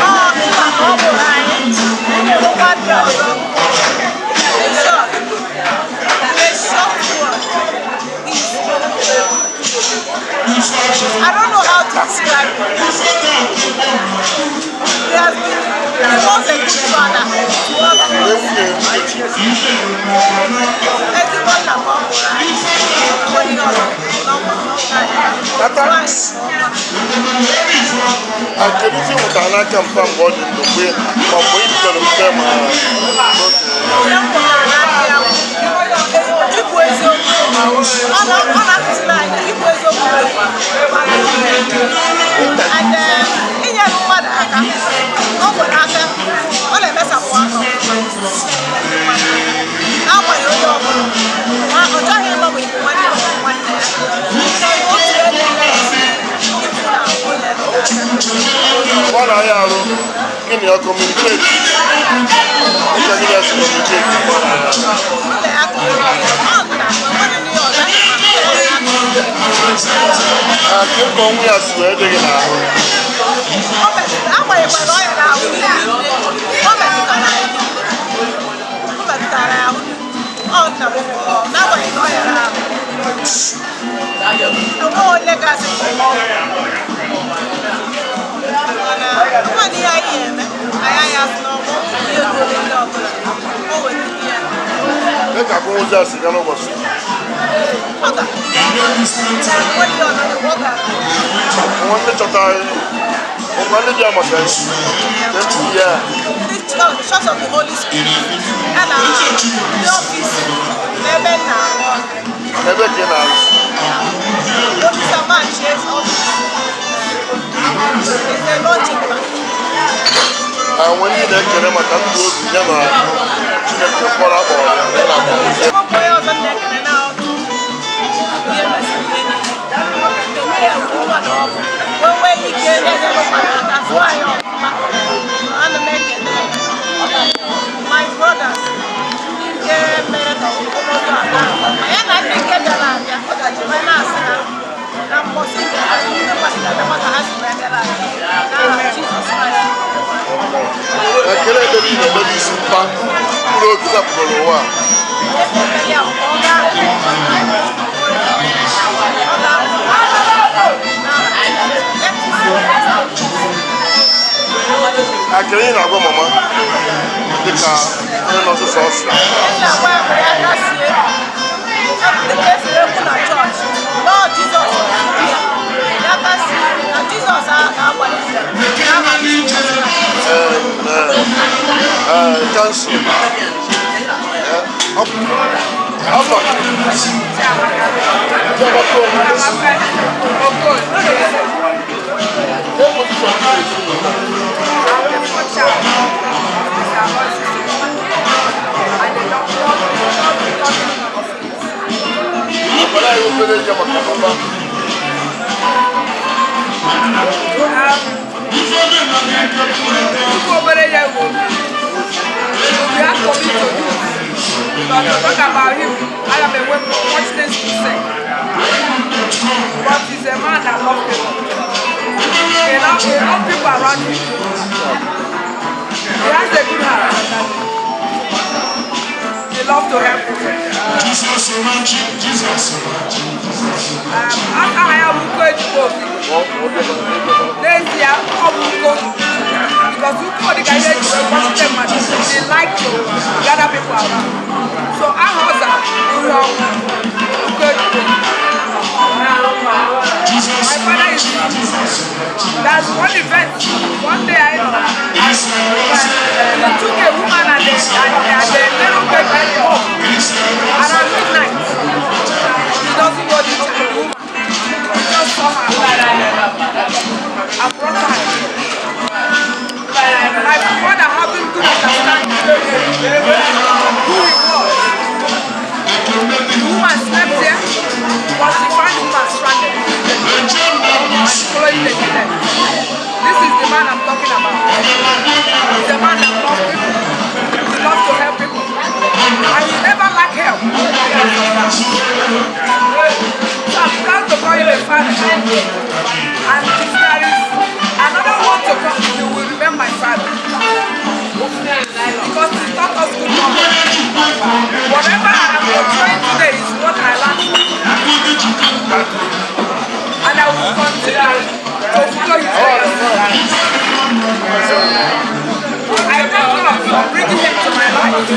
S10: Ọ nna ka ọ bụrụ anyị, bụkwa dị ọzọ. In short, in a short word, is I don't know how to describe it. He was a good father to all of
S5: Onye
S10: us.
S5: nwunye?
S10: Ezigbo nna ka ọ bụrụ anyị. Onye ọzọ n'ọkwa
S5: Tata.
S10: n'ọkwa.
S5: Kedu ife ị mụtara n'aka mpa mgbe ọ dị ndụ, mgbe ma mgbe ị bidoro mpe ma n'oge?
S10: Ihe m mụtara n'aka ya bụ ikwu eziokwu. Ọ na-akụziri anyị ikwu eziokwu and inyere mmadụ aka. Ọ nwere aka, ọ na-emesapụ aka n'agbanyeghị onye ọbụla. Ma ọ chọghị ịgbanwe ikwu nwanne ya ma nwanne ya. Otu ebe ikwu na o nyere aka.
S5: Mgbe ọ na-aya arụ, gịnị ọ communicate dịka gịnị ya si communicate mgbe ọ na-aya arụ?
S10: Ọ na-akụziri ọ nna enweghị ihe ọzọ.
S5: Kedu ka ọnwụ ya si wee dị gị n'ahụ?
S10: O metụtara, agbanyeghịkwa na ọ ya na-ahụ. asị ka ọ mana nwa na ihe anyị eme anyị anyị asị na ọgbọ ihe ruo ndị ọbụla o wetara ya.
S5: Mee ka akwamozu a si gaa n'ụbọchị.
S10: Ọ ga nwere ihe ọzọ ọ gara.
S5: Nwa ndị chọtara anyị, ụkwa ndị dị ya maka anyị. Ka ya.
S10: Ndị Church of the Holy Spirit ya na ndị office n'ebe m na-arụ ọrụ.
S5: Ebe ka ị na-arụ?
S10: Officer Manchi's office is a launching pad.
S5: Àwọn ndị na-ekele maka ndụ obi ya na Chineke mkpọrọ akpọrọ ya na akwamozu ya.
S10: Ọ bụ onye ọzọ m na-ekele na ọtụ ihe mesịrị ihe niile. Ekele ya bụ mmadụ ọ bụ. Wee nwee ike na-enyere mmadụ aka zụọ anyị ọfụma. Ana m ekele my brothers ndị nke mere ka okpomọkụ a gaa nke ọma. Ya na ndị nke bịara abịa, ọ gaji wee na-asị ha na mbọsị nke ha ndị mmadụ ga-abịakwa ka ha si wee bịara abịa. N'aha Jizọs Kraịst.
S5: Ekele ekpere ị na-ekpe n'isi mpa mkpụrụ obi zapụrụ ụwa a.
S10: Ekpere ya bụ ka ọ gaa nke ọma. Ọ ga-apụ.
S5: Akịrị ị na-agwa mama dịka onye nọ ọsụsọ ọsụ.
S10: Na-agwa ya ka ya gasie dịka esi ekwu na chọọchị nọọ Jizọs na-ekwu ya, ya gasie na Jizọs ahụ ga-agbalite ya n'aha Jizọs Kraịst.
S5: Ee, council. Afa. Akwara anyị obere ihe maka papa.
S9: Chukwu obere ya bụ we have for me to do. But to talk about him, I am a much things to say. But he's a man that loves people. He loves people around him. He has a good heart. He loves to help people. Aha ya bụ Uko Ejigbo Obi. N'ezie, ọ bụ Uko. Because Uko dị ka ihe eji wee gbachite mmadụ. He like to gather people around. So aha ọ zara bụ ihe ọnwụ. Uko Ejigbo. My father is, there's one event, one day I know. He took a woman and the little baby home around midnight. He doesn't know the child, woman. He just saw her and brought her in. My father having good understanding who he was. The woman slept there, but she found the woman stranded. And following the killer. This is the man I'm talking about. He's a man that loves people. He loves to help people. And he never lack help. So I'm proud to call him a father. And if there is another one to come, you will remember my father. Because he taught us good morals. Whatever I am portraying today is what I learned from him. And I will continue to follow his legacy. I thank God for bringing him to my life.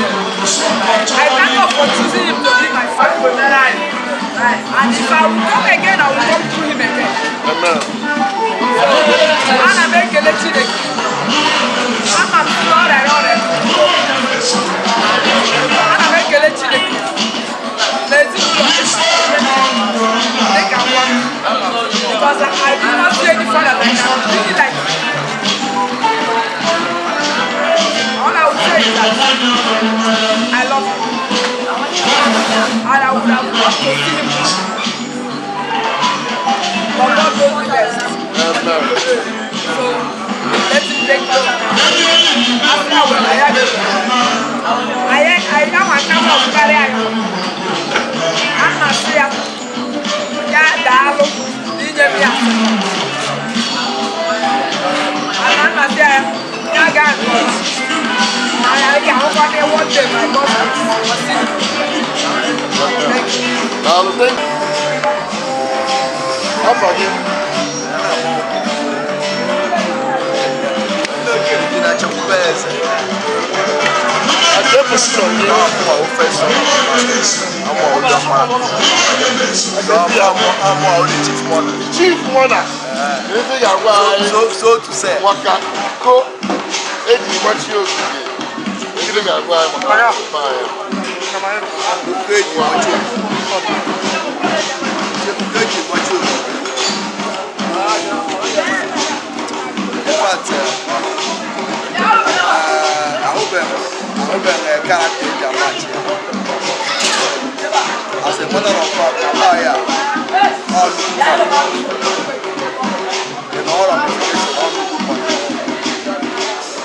S9: I thank God for choosing him to be my father. And if I will come again, I will come through him again.
S5: Amen.
S9: Ana m ekele Chineke. Ama m sị na ọrịa ya ọrịa. Ana m ekele Chineke na ezinụlọ dịka nwa m. Because I did not see any father like that, really like him. All I would say is that I love him. And I would have loved to see him. But God knows the best.
S5: Amen.
S9: So let him take us. After well, I have I am a camera of carry I am a see ya daalụ n'inye m ya. Ana nna sị ya ya gaa nke ọzọ. Anyị ga-ahụkwa na one day my God will see you. Thank you.
S5: Daalụ, thank you. Afọ gị?
S11: Ndị na-achekwube eze.
S5: Ake position gị?
S11: Amụ ofeso. Amụ ụjọ mma. Amụ the chief mourner.
S5: The chief mourner. Ife ga-agwa anyị
S11: So to say.
S5: maka iko eji gbachie ogige. Ife ga-agwa anyị maka mpa anyị.
S11: Iko eji gbachie ogige. Iko eji gbachie ogige. In fact, ahụbeghị m character eji amachi ya. As a matter of fact, ala ya ọ nnukwu in all ramification, ọ nnukwu mmadụ.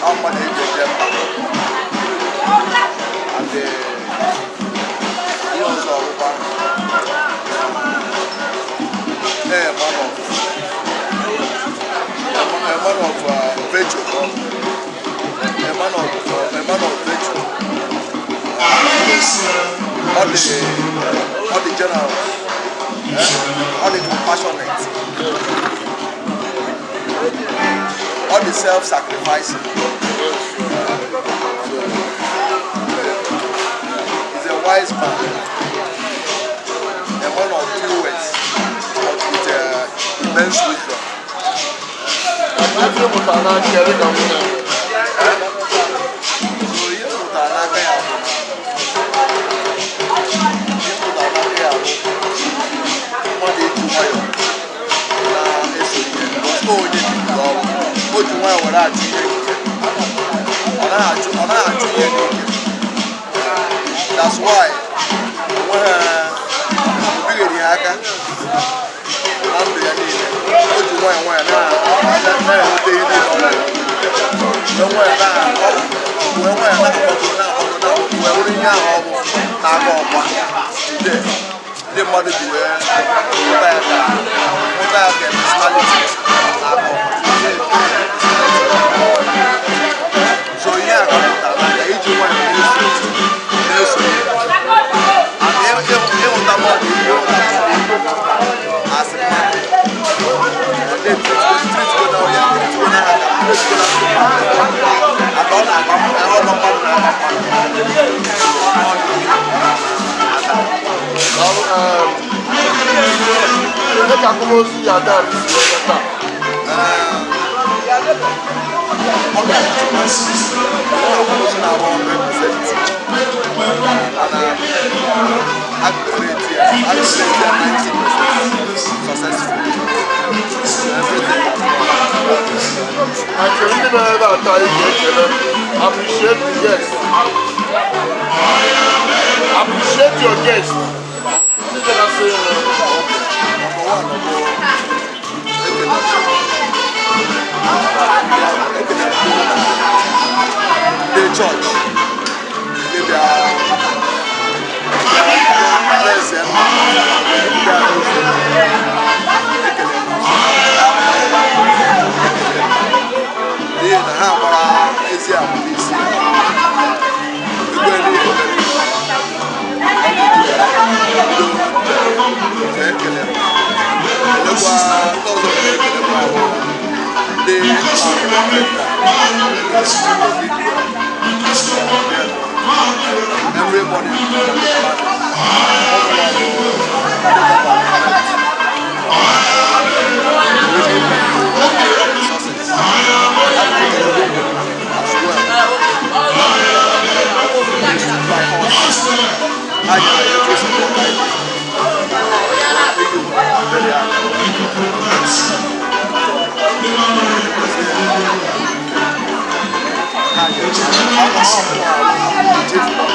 S11: Ọ mmadụ eji eje mba. And ihe ọzọ ọbụkwa a man of virtue, a man of virtue. Ọ dị generous, eh? Ọ dị compassionate, ọ dị self-sacrificing. So he's a wise man, a man of few words but with immense wisdom.
S5: Ife mụtara n'aka ya dịka nwunye.
S11: So ihe m mụtara n'aka ya bụ ihe m mụtara n'aka ya bụ mmadụ iji nwayọọ na-eso ihe, because o onye bidoro ọrụ, o ji nwayọọ were achụ ihe nke ọ naghị achụ ihe n'ike. That's why onweghị obigheri ha aka na ndụ ya niile. O ji nwayọọ nwayọọ na-enweta ihe niile ọ na-enwe, wee nwayọọ wee nwayọọ na-akwago, na-akwago, na-akwago, wee wụrụ ihe ahụ ọ bụ n'aka ọkwa today. Ndị mmadụ ji wee hụta ya ka personality n'aka ọkwa. So ihe a ka m mụtara n'aka, iji nwayọọ na-eso ihe and ịhụta mmadụ, ịhụta mmadụ asị mmadụ ndị treat na onye treat na ha ka treat na aka ọ na-agba ọgba mmadụ na-agba mmadụ.
S5: Daalụ, dịka akwamozu ya ada si wee gaa taa?
S11: Ọ ga-akwamozu na-agba 100%, mana accurate ya, accurate ya 90% successful everything.
S5: Na nke ndị nọ ebe a taa ị ga-ekele, appreciate the guest, appreciate your guest, ndị dịgasị ya.
S11: Number one bụ ekele ndị chọọchị, ndị bịa eze m, ndị bịa n'ofe, ekele m n'ihi na ha gbara ezi ama n'isi egwu elu ya bido njem. Ekele m, elekwa ndị ọzọ m na-ekelekwa bụ ndị every morning success as well by us. I every support I need. Thank you very much.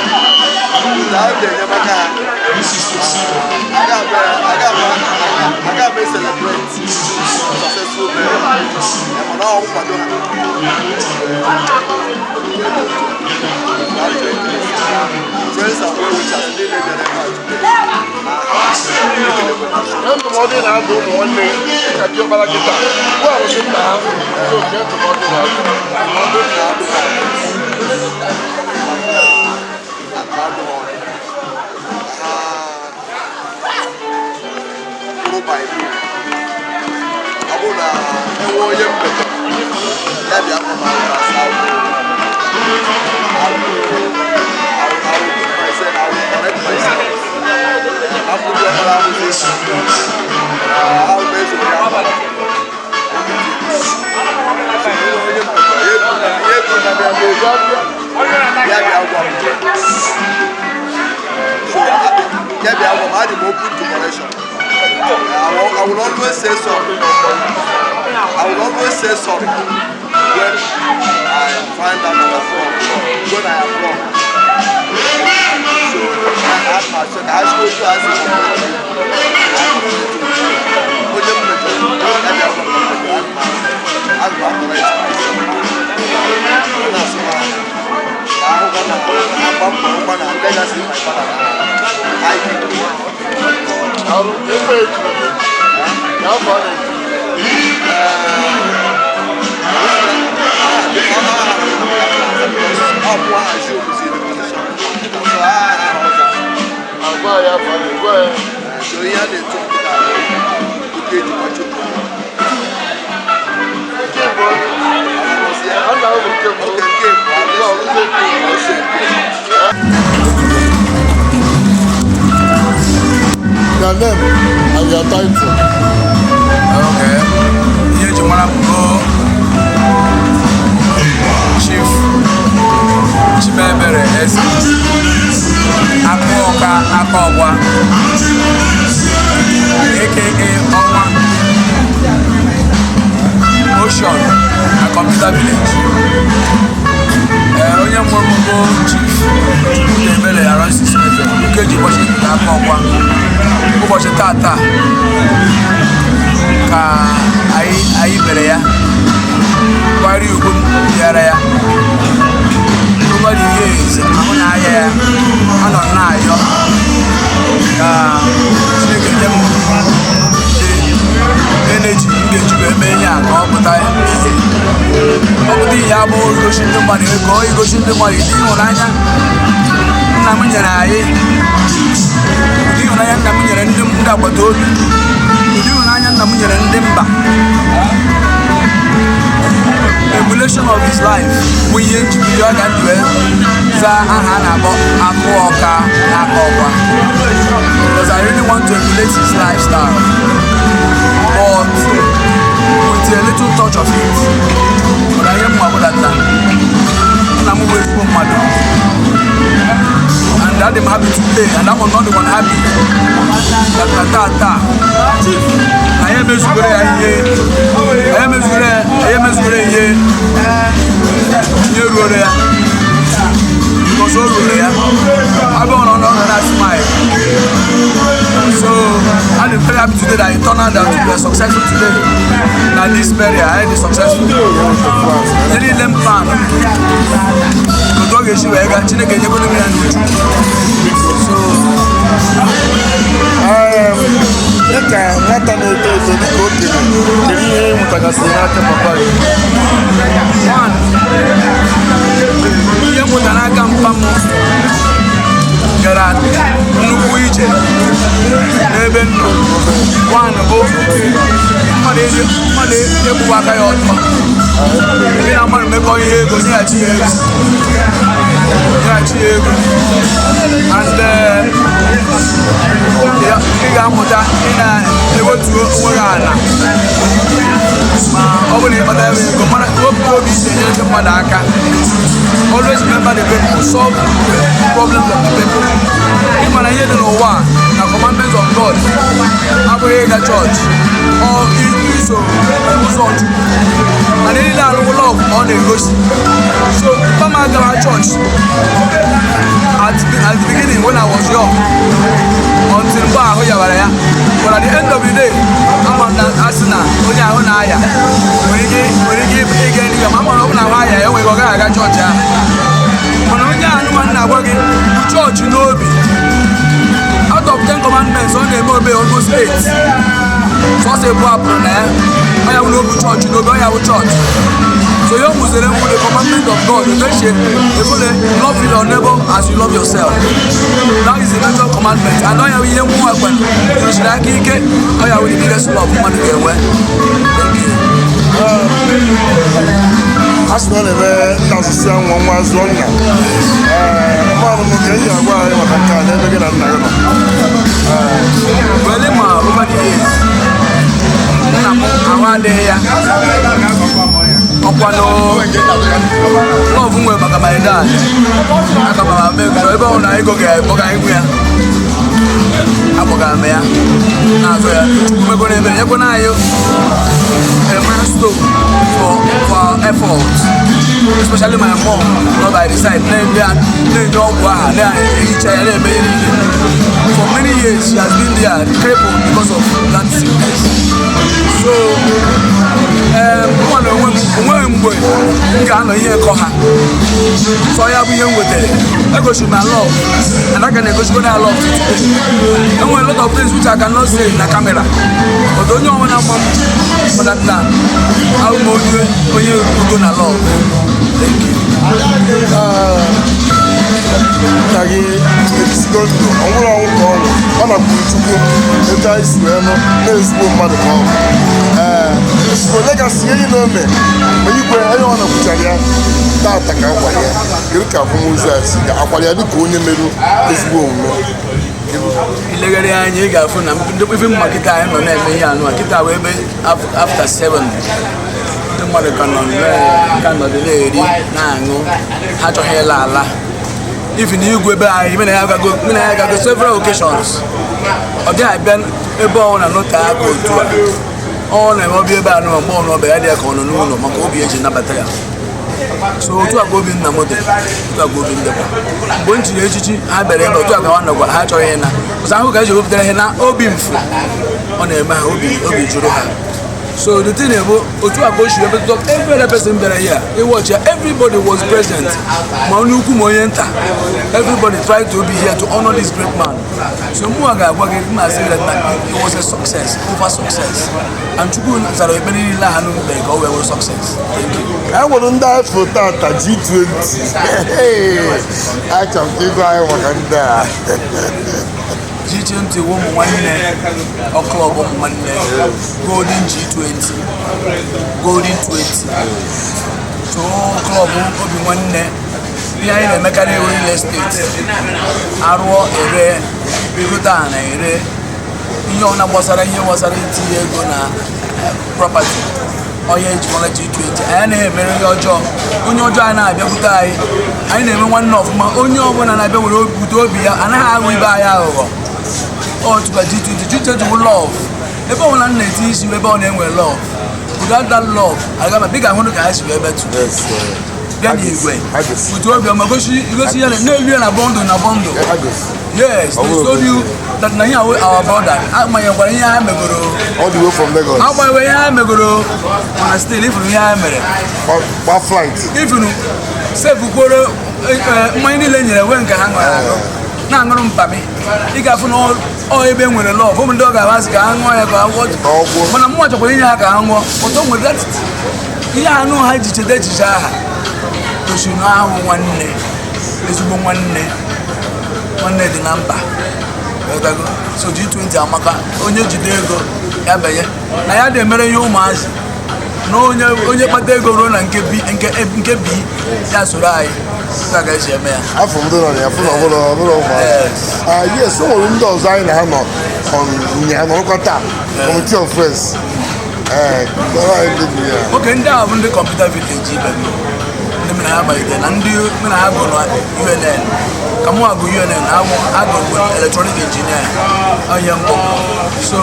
S11: Without the enyemaka ha, aga m celebrate successful marriage, mana ọ nkwado ha. Friends and well wishers niile bịara ebe a today, ekelekwe ha.
S5: Nye ndụmọdụ ị na-adụ ụmụ nwanne gị dịka diọkpara gị taa ugbu a bụzi nna ha. So nke ndụmọdụ ị na-adụ?
S11: Ndụmọdụ m na-adụ ha, na-adụ ha ọdụ ha kwụrụ by me. Ya bịa gwa m. So ya bịa gwa m, adị m open to correction. I will always say sorry. I will always say sorry when I find out that I'm wrong, when I am wrong. So I ask myself, I ask you, ask you, onye m mejọrọ, ya bịa gwa m na m mejọrọ, aga m correct myself. Na-asị m ka ahụkwa na agba mbọ hụkwa na legacy my father na anyị.
S5: Arụ efe etu na afọ a na-etu.
S11: Ọ bụ assume the position. So
S5: Agwa ya afọ a na-egwa ya.
S11: So ihe a na-etu m dịka oke ejikwa Chukwu.
S5: Nke mbụ, a na-ahụ nke mbụ.
S11: Oge nke mbụ,
S5: Nke ọzọ nke mbụ.
S11: ose nke
S5: Your name and your title.
S4: Okay. Ihe eji mara m bụ Chief Chimebere S. Akụọka Akaọgwa, aka Ọnwa Ocean na Computer Village. Ee, onye mụrụ m bụ Chief Chukwudebere Aloysius Eze nke eji ụbọchị Akaọgwa. Ụbọchị tata ka anyị mere ya kwari ugwu bịara ya. Over the years, ahụ na-aya ya, anọ m na-ayọ ka Chineke nye m the energy m ga-eji wee mee ihe a ka ọ pụta ihe. Ọ pụta ihe abụ igosi ndị mmadụ ego, igosi ndị mmadụ ụdị ịhụnanya nna m nyere anyị, ụdị ịhụnanya nna m nyere ndị agbata obi, ụdị ịhụnanya nna m nyere ndị mba. Emulation of his life bụ ihe njibido aka ndị wee zaa aha a na-akpọ Akụ Ọka na Aka Ọkwa, because I really want to emulate his lifestyle, but with a little touch of it. Mana ihe mma bụ that na nna m bụ ezigbo mmadụ, and adị m happy today, and I'm not the one happy that na taa anyị emezugoro ya ihe, anyị emezugoro ya ihe ruoro ya, because o ruoro ya abụ ọ nọ na smile. So I'm very happy today that it turned out that we are successful today. Na this burial anyị dị successful. Ihe niile m plan otu ọ ga-esi wee gaa, Chineke enyekwara m ya n'uju. So
S5: Dịka nwata na-eto eto, dịka okenye, kedu ihe ị mụtagasịrị n'aka papa gị?
S4: One, ihe m mụtara n'aka mpa m gara nnukwu ije n'ebe m nọ. One bụ mmadụ ekwuwa aka ya ọtọ. Gị na mmadụ mekọ ihe ego, nyeghachi ya ego, nyeghachi ya ego. And ị ga-amụta ị na-ewetu onwe gị ala ma ọ bụrụ na ịkpata ya ego, mara wepụ obi isi enyere ndị mmadụ aka. Always remember the people, solve the problems of the people. Ị mara ihe dị n'ụwa a na commandments of God abụghị ịga chọọchị ọ iso ụzọ Chukwu, mana niile arụwụ love ka ọ na-egosi. So mama agara chọọchị at the beginning when I was young, until mgbe ahụ yawara ya. But at the end of the day, ama m na asị na onye ahụ na-aya nwere ike ịga eluigwe, ma ama na ọ bụ na ahụ aya ya enweghị, ọ gaghị aga chọọchị ahụ. Mana onye anụmanụ na-agwa gị bụ chọọchị n'obi, out of 10 commandments, ọ na-eme obey almost eight. Sọsọ ebu apụrụ na ya. Ọ ya bụ na obu chọọchị n'obi, ọ ya bụ chọọchị. So ya mụzere m the commandment of God otu ebole love your neighbor as you love yourself. That is the major commandment, and ọ ya bụ ihe mmụọ ekwe rụsiri aka ike. Ọ ya bụ the biggest love mmadụ ga-enwe. Thank you.
S5: A sị na ọ na-eme nna asụsụ ya nwa nwa zụọ nna. Ee, mmadụ m ka ihe agwa anyị maka nke a n'ebe gị na nna gị nọ.
S4: Well, ma over the years, nna m ahụ adịghị ya, ọkwanụ love nwere maka dad, aka m ama ego ebe ọ na ego ga-akpọga egwu ya, akpọgara m ya na-azụ ya. Chukwu mekwana ebere, nyekwana anyị a milestone for our effort, especially my mom nọ by the side na-enye ọgwụ aha, na-ehicha ya, na-eme ihe niile. For many years she has been there crippled because of that sickness. So mụ na onwe m, onweghị mgbe m ga-anọ ihe kọ ha sọ ya bụ ihe m wetara egosiri my love, and I can egosikwa na love to today. Enwere a lot of things which I cannot say na camera, but onye ọbụla ma m for that na abụ m onye ugo na love. Thank you.
S5: Nna gị ebisigo ndụ, ọ nwụrụ ọnwụ ka ọ nwụ, ọ nakwuru Chukwu. Etu anyị si wee nụ na-ezigbo mmadụ ka ọ bụ, ee, ezigbo legacy ihe niile o mee ma igwe onye ọ nakwuchara ya tata ka akwara ya. Kedu ka akwamozu a si ga akwara ya dịka onye merụ ezigbo omume?
S4: Ilegharị anya, ị ga-afụ na ndị ife mma kịta anyị nọ na-eme ihe anụ a kịta wee ebe after 7, ndị mmadụ ka nọ ka nọdụ na-eri, na-aṅụ, ha achọghị ịla ala. Even igwe be anyị, mụ na ya agago several occasions, ọ dịghị abịa ebe ọ na n'ote aka otu a ọ na-eme ọbịa ebe a nọ. Mgbe ọ nọ ọbịa ya dị ya ka ọ nọ n'ụlọ, maka obi eji nabata ya. So otu a ka obi nna m dị, otu a ka obi m dịkwa. Mgbe m chiri echichi, ha bịara ebe otu a ka ha nọkwa, ha achọghị ịna ụzọ ahụ ka eji wepụtara ihe na obi mfu ọ na-eme ha obi jụrụ ha. So the thing bụ, otu a ka o si wepụta every other person bịara here ịwatch ya. Everybody was present, ma onye ukwu ma onye nta, everybody tried to be here to honor this great man. So mụ ga-agwa gị mma sị gị that it was a success over success, and Chukwu zara ekpere niile ha n'ụlọ ka o wee were success. Thank you.
S5: E nwere ndị afọ tata G20. Achọrọ m ka ịgwa anyị maka ndị a.
S4: G20 wụ ụmụ nwanne, ọ club ụmụ nwanne, Golden G20, Golden 20. So club obi nwanne, ihe anyị na-emekarị ewu real estate, arụọ ere, gote a na ere, ihe ọna gbasara, ihe gbasara itinye ego na property, ọhịa ejimọla G20. Anyị anaghị emere ihe ọjọọ, onye ọjọọ anyị na-abịakwute anyị. Anyị na-eme nwanne ọfụma. Onye ọbụla na-abịa were bute obi ya, anaghị aghụ ibe anyị aghụghọ. Otu ka G20, G20 bụ love. Ebe ọbụla m na-eti isi, ebe ọ na-enwe love. Without that love, aga m bịa ga-ahụ ka ha si wee betụ bịa n'igwe bute obiọma, gosi ya na-elu ya na bundle na bundle. Yes, they told you that na here our brother agbanyekwara ihe ha megoro.
S5: All the way from Lagos.
S4: Agbanyekwara ihe ha megoro, mana still ifuru ihe ha mere.
S5: Gba flight.
S4: Ifuru sefukworo mmanya niile nyere nwe nke ha ṅụrụ aṅụ na-aṅụrụ mpami. Ị ga-afụ na ọ ebe nwere love, ụmụ ndị ọ ga-amasị ka ha ṅụọ ya ka ha gwọ, mana mmụọ chọkwara inye ha ka ha ṅụọ ụtọ nwere that ihe anụ ha ji cheta echiche aha gosiri na ahụ nwanne, ezigbo nwanne, nwanne dị na mba. Ghọtago? So G20 amaka. Onye jide ego ya banye na ya dị-emere ihe ụmụazị na onye kpata ego ruo na nke B, nke B ya soro anyị. Otu a ka esi eme ya.
S5: Afọ m dị na ya fụ na ọbụla ụmụazị. Ah yes, o nwere ndị ọzọ anyị na ha nọ on nya nọrọkwa taa, Committee of Friends. Ee, kpọrọ anyị ndị bụ ya.
S4: Oke ndị ahụ bụ ndị Computer Village ibe m, ndị m na ha malitere na ndị mụ na ha gụrụ na UNN. Ka mụ agụ UNN, agụrụ m electronic engineer onye mbụ. So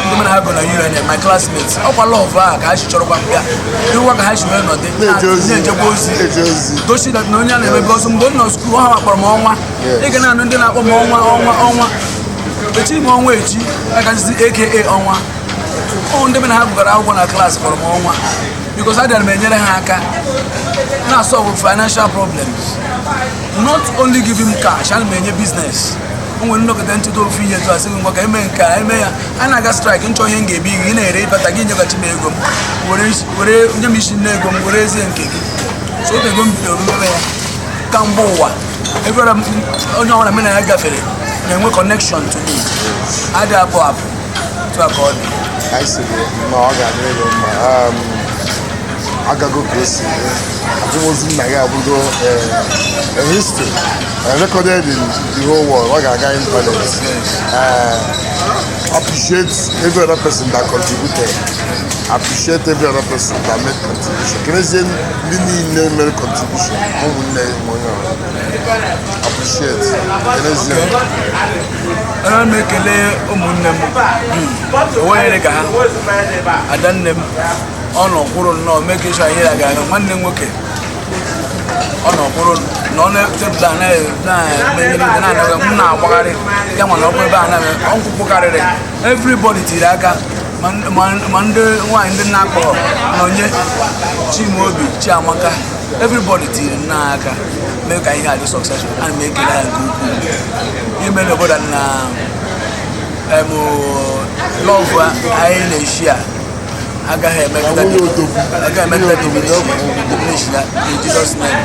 S4: ndị mụ na ha gụrụ na UNN, my classmates, ọkwa love a ka ha si chọrọkwa m bịa ịhụkwa ka ha si wee nọdị
S5: Na-eje ozi.
S4: na-ejekwa ozi.
S5: Na-eje ozi.
S4: Gosi that na onye a na-eme because mgbe m nọ school, ha kpọrọ m ọnwa. Ị ga na-anụ ndị na-akpọ m ọnwa, ọnwa, ọnwa. Echi m ọnwa echi agazizi aka ọnwa. Ọ ndị be na ha gụgara akwụkwọ na class kpọrọ m ọnwa because adịara m enyere ha aka na solve financial problems, not only give him cash. Ana m enye business. O nwere nnọkọta ncheta ofu ihe etu asị gị, ngwa ka eme nke a, eme ya. A na-aga strike, nchọ ihe m ga-ebi gị, ị na-ere ịbata gị nyeghachi m ego m, were nye m isi nne ego m, were ezie nke gị. So oge ego m bidoro mmepe ya kamgbe ụwa ebe onye ọbụla mụ na ya gafere na-enwe connection to me, adị apụ apụ. Otu a ka ọ dị.
S5: Anyị sịrị na ọ ga-adịrị gị mma. Agago ka o si mee. Akwamozu nna gị abụgo a history recorded in the whole world. Ọ ga-aga internet. Appreciate every other person that contributed. Appreciate every other person that made contribution. Kenezie ndị niile mere contribution, ụmụnne ya, nwe onye ọbụla. Appreciate. Kenezie.
S9: Ana m ekele ụmụnne m onwenyere ka ha adanne m, ọ nọ kwụrụ nnọọ mee ka ịchọ ihe ya gara. Nwanne m nwoke, ọ nọ kwụrụ na ọ na tebụl a na-eme ihe niile na-anaghị m na-agbagharị ya nwa na ọkụ ebe a na-eme ọnkwụkwụ karịrị. Everybody tiri aka, ma ndị nwaanyị, ndị na-akpọrọ Nọnye Chimaobi, Chiamaka, everybody tiri nna aka mee ka ihe a dị successful. Ana m ekele ha nke ukwuu. Ihe mere n'obodo na em love anyị na-eshi a agaghị emegide, agaghị emegide diminish ya, in Jesus' name.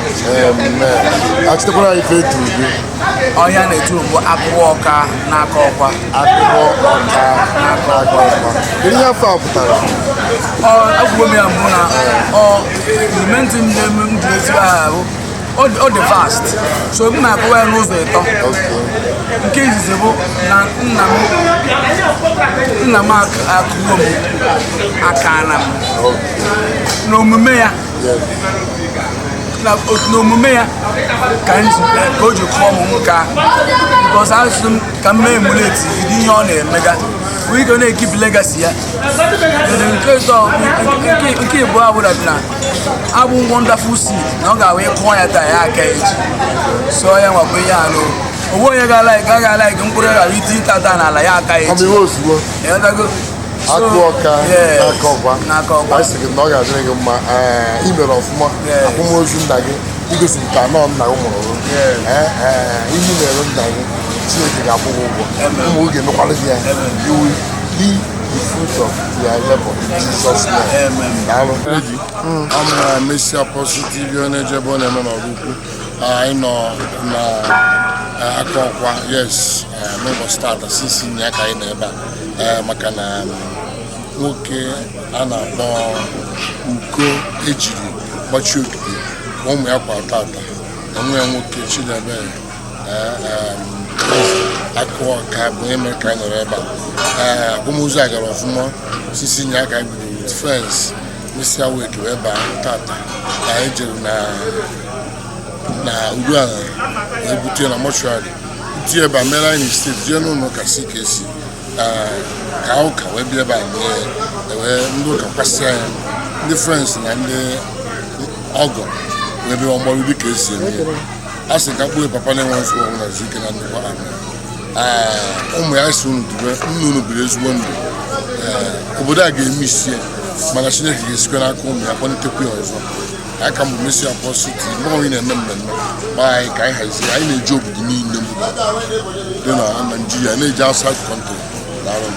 S5: Amen. Achịtakwara anyị ife eturu gị.
S9: Ọhịa na-etu mbụ akụwa ọka n'aka ọkwa.
S5: Akụkọ ọka n'aka ọkwa. Kedu ihe afọ a pụtara?
S9: Ọ akwụkwọ m ya mbụ na ọ the main thing na-eme m ji esi aha bụ ọ dị fast, so m na-akọwa ya n'ụzọ ịtọ. Nke izizi bụ na nna m akụgo m aka na m n'omume ya, na otu n'omume ya ka m ji ka o ji kụọ m nka, because asụ m ka m mee emulate ụdị ihe ọ na-emega, nwee ike na-ekeep legacy ya. Nke ịtọ, nke ịbụọ abụla na abụ wonderful seed na ọ ga-awụ ịkụọ ya taa, ya aka echi so ya nwabụ ihe anụ onwe onye ga-alike a ga-alike mkpụrụ ya gara iti tata n'ala ya aka echi.
S5: Ọmịwe ozugbo.
S9: Ịghọtago? So,
S5: Akụ ọka
S9: yes,
S5: n'aka ọkwa.
S9: N'aka ọkwa.
S5: Anyị sị gị na ọ ga-adịrị gị mma. Ee, ị mere ọfụma. Akwamozu nna gị igosipụta nọọ nna gị mụrụ gị. Ee, ee, ihe ị mere nna gị, Chineke ga-akwụ gị ụgwọ. Ụmụ gị ga-emekwara gị ya. You will be the fruit of their labor in Jesus' name. Daalụ. Ọ m na Mercy Apostle TV, ọ na-eje ebe ọ na-eme n'ọrụ ukwu. Anyị nọ na aka ọkwa, yes, n'ụbọchị tata sisi ya ka anyị nọ ebe a, maka na nwoke a na-akpọ Uko ejiri gbachie ogige ka ụmụ ya kwa tata na nwa ya nwoke Chidebere Akụọka bụ onye mere ka anyị nọrọ ebe a. Ee, akwamozu a gara ọfụma. Sisi nye aka anyị bidoro with friends mesịa wake wee baa tata ka anyị jere na Uruala wee bute na mortuary, butie ebe a mere anyị steeti jee n'ụlọ ụka si ka esi ka ụka wee bịa ebe a mee ya, wee ndị ụka kwasịa ya, ndị friends na ndị ọgọ wee bịa mgbaru dị ka esi eme ya. A sị ka mkpụrụ papa na-enwe nsogbu ọbụla zuo ike na nnukwu amen. Ee, ụmụ ya si unu dube nna unu biri ezigbo ndụ. Ee, obodo a ga-eme isi ya, mana Chineke ga-esikwa n'aka ụmụ ya kwalitekwa ya ọzọ. Aka mbụ Mercy Apostle TV, mgbe ọbụla ị na-eme mmemme gbaa anyị ka anyị hazie. Anyị na-eji obodo niile dị na Naijiria, na-eji outside country. Daalụ.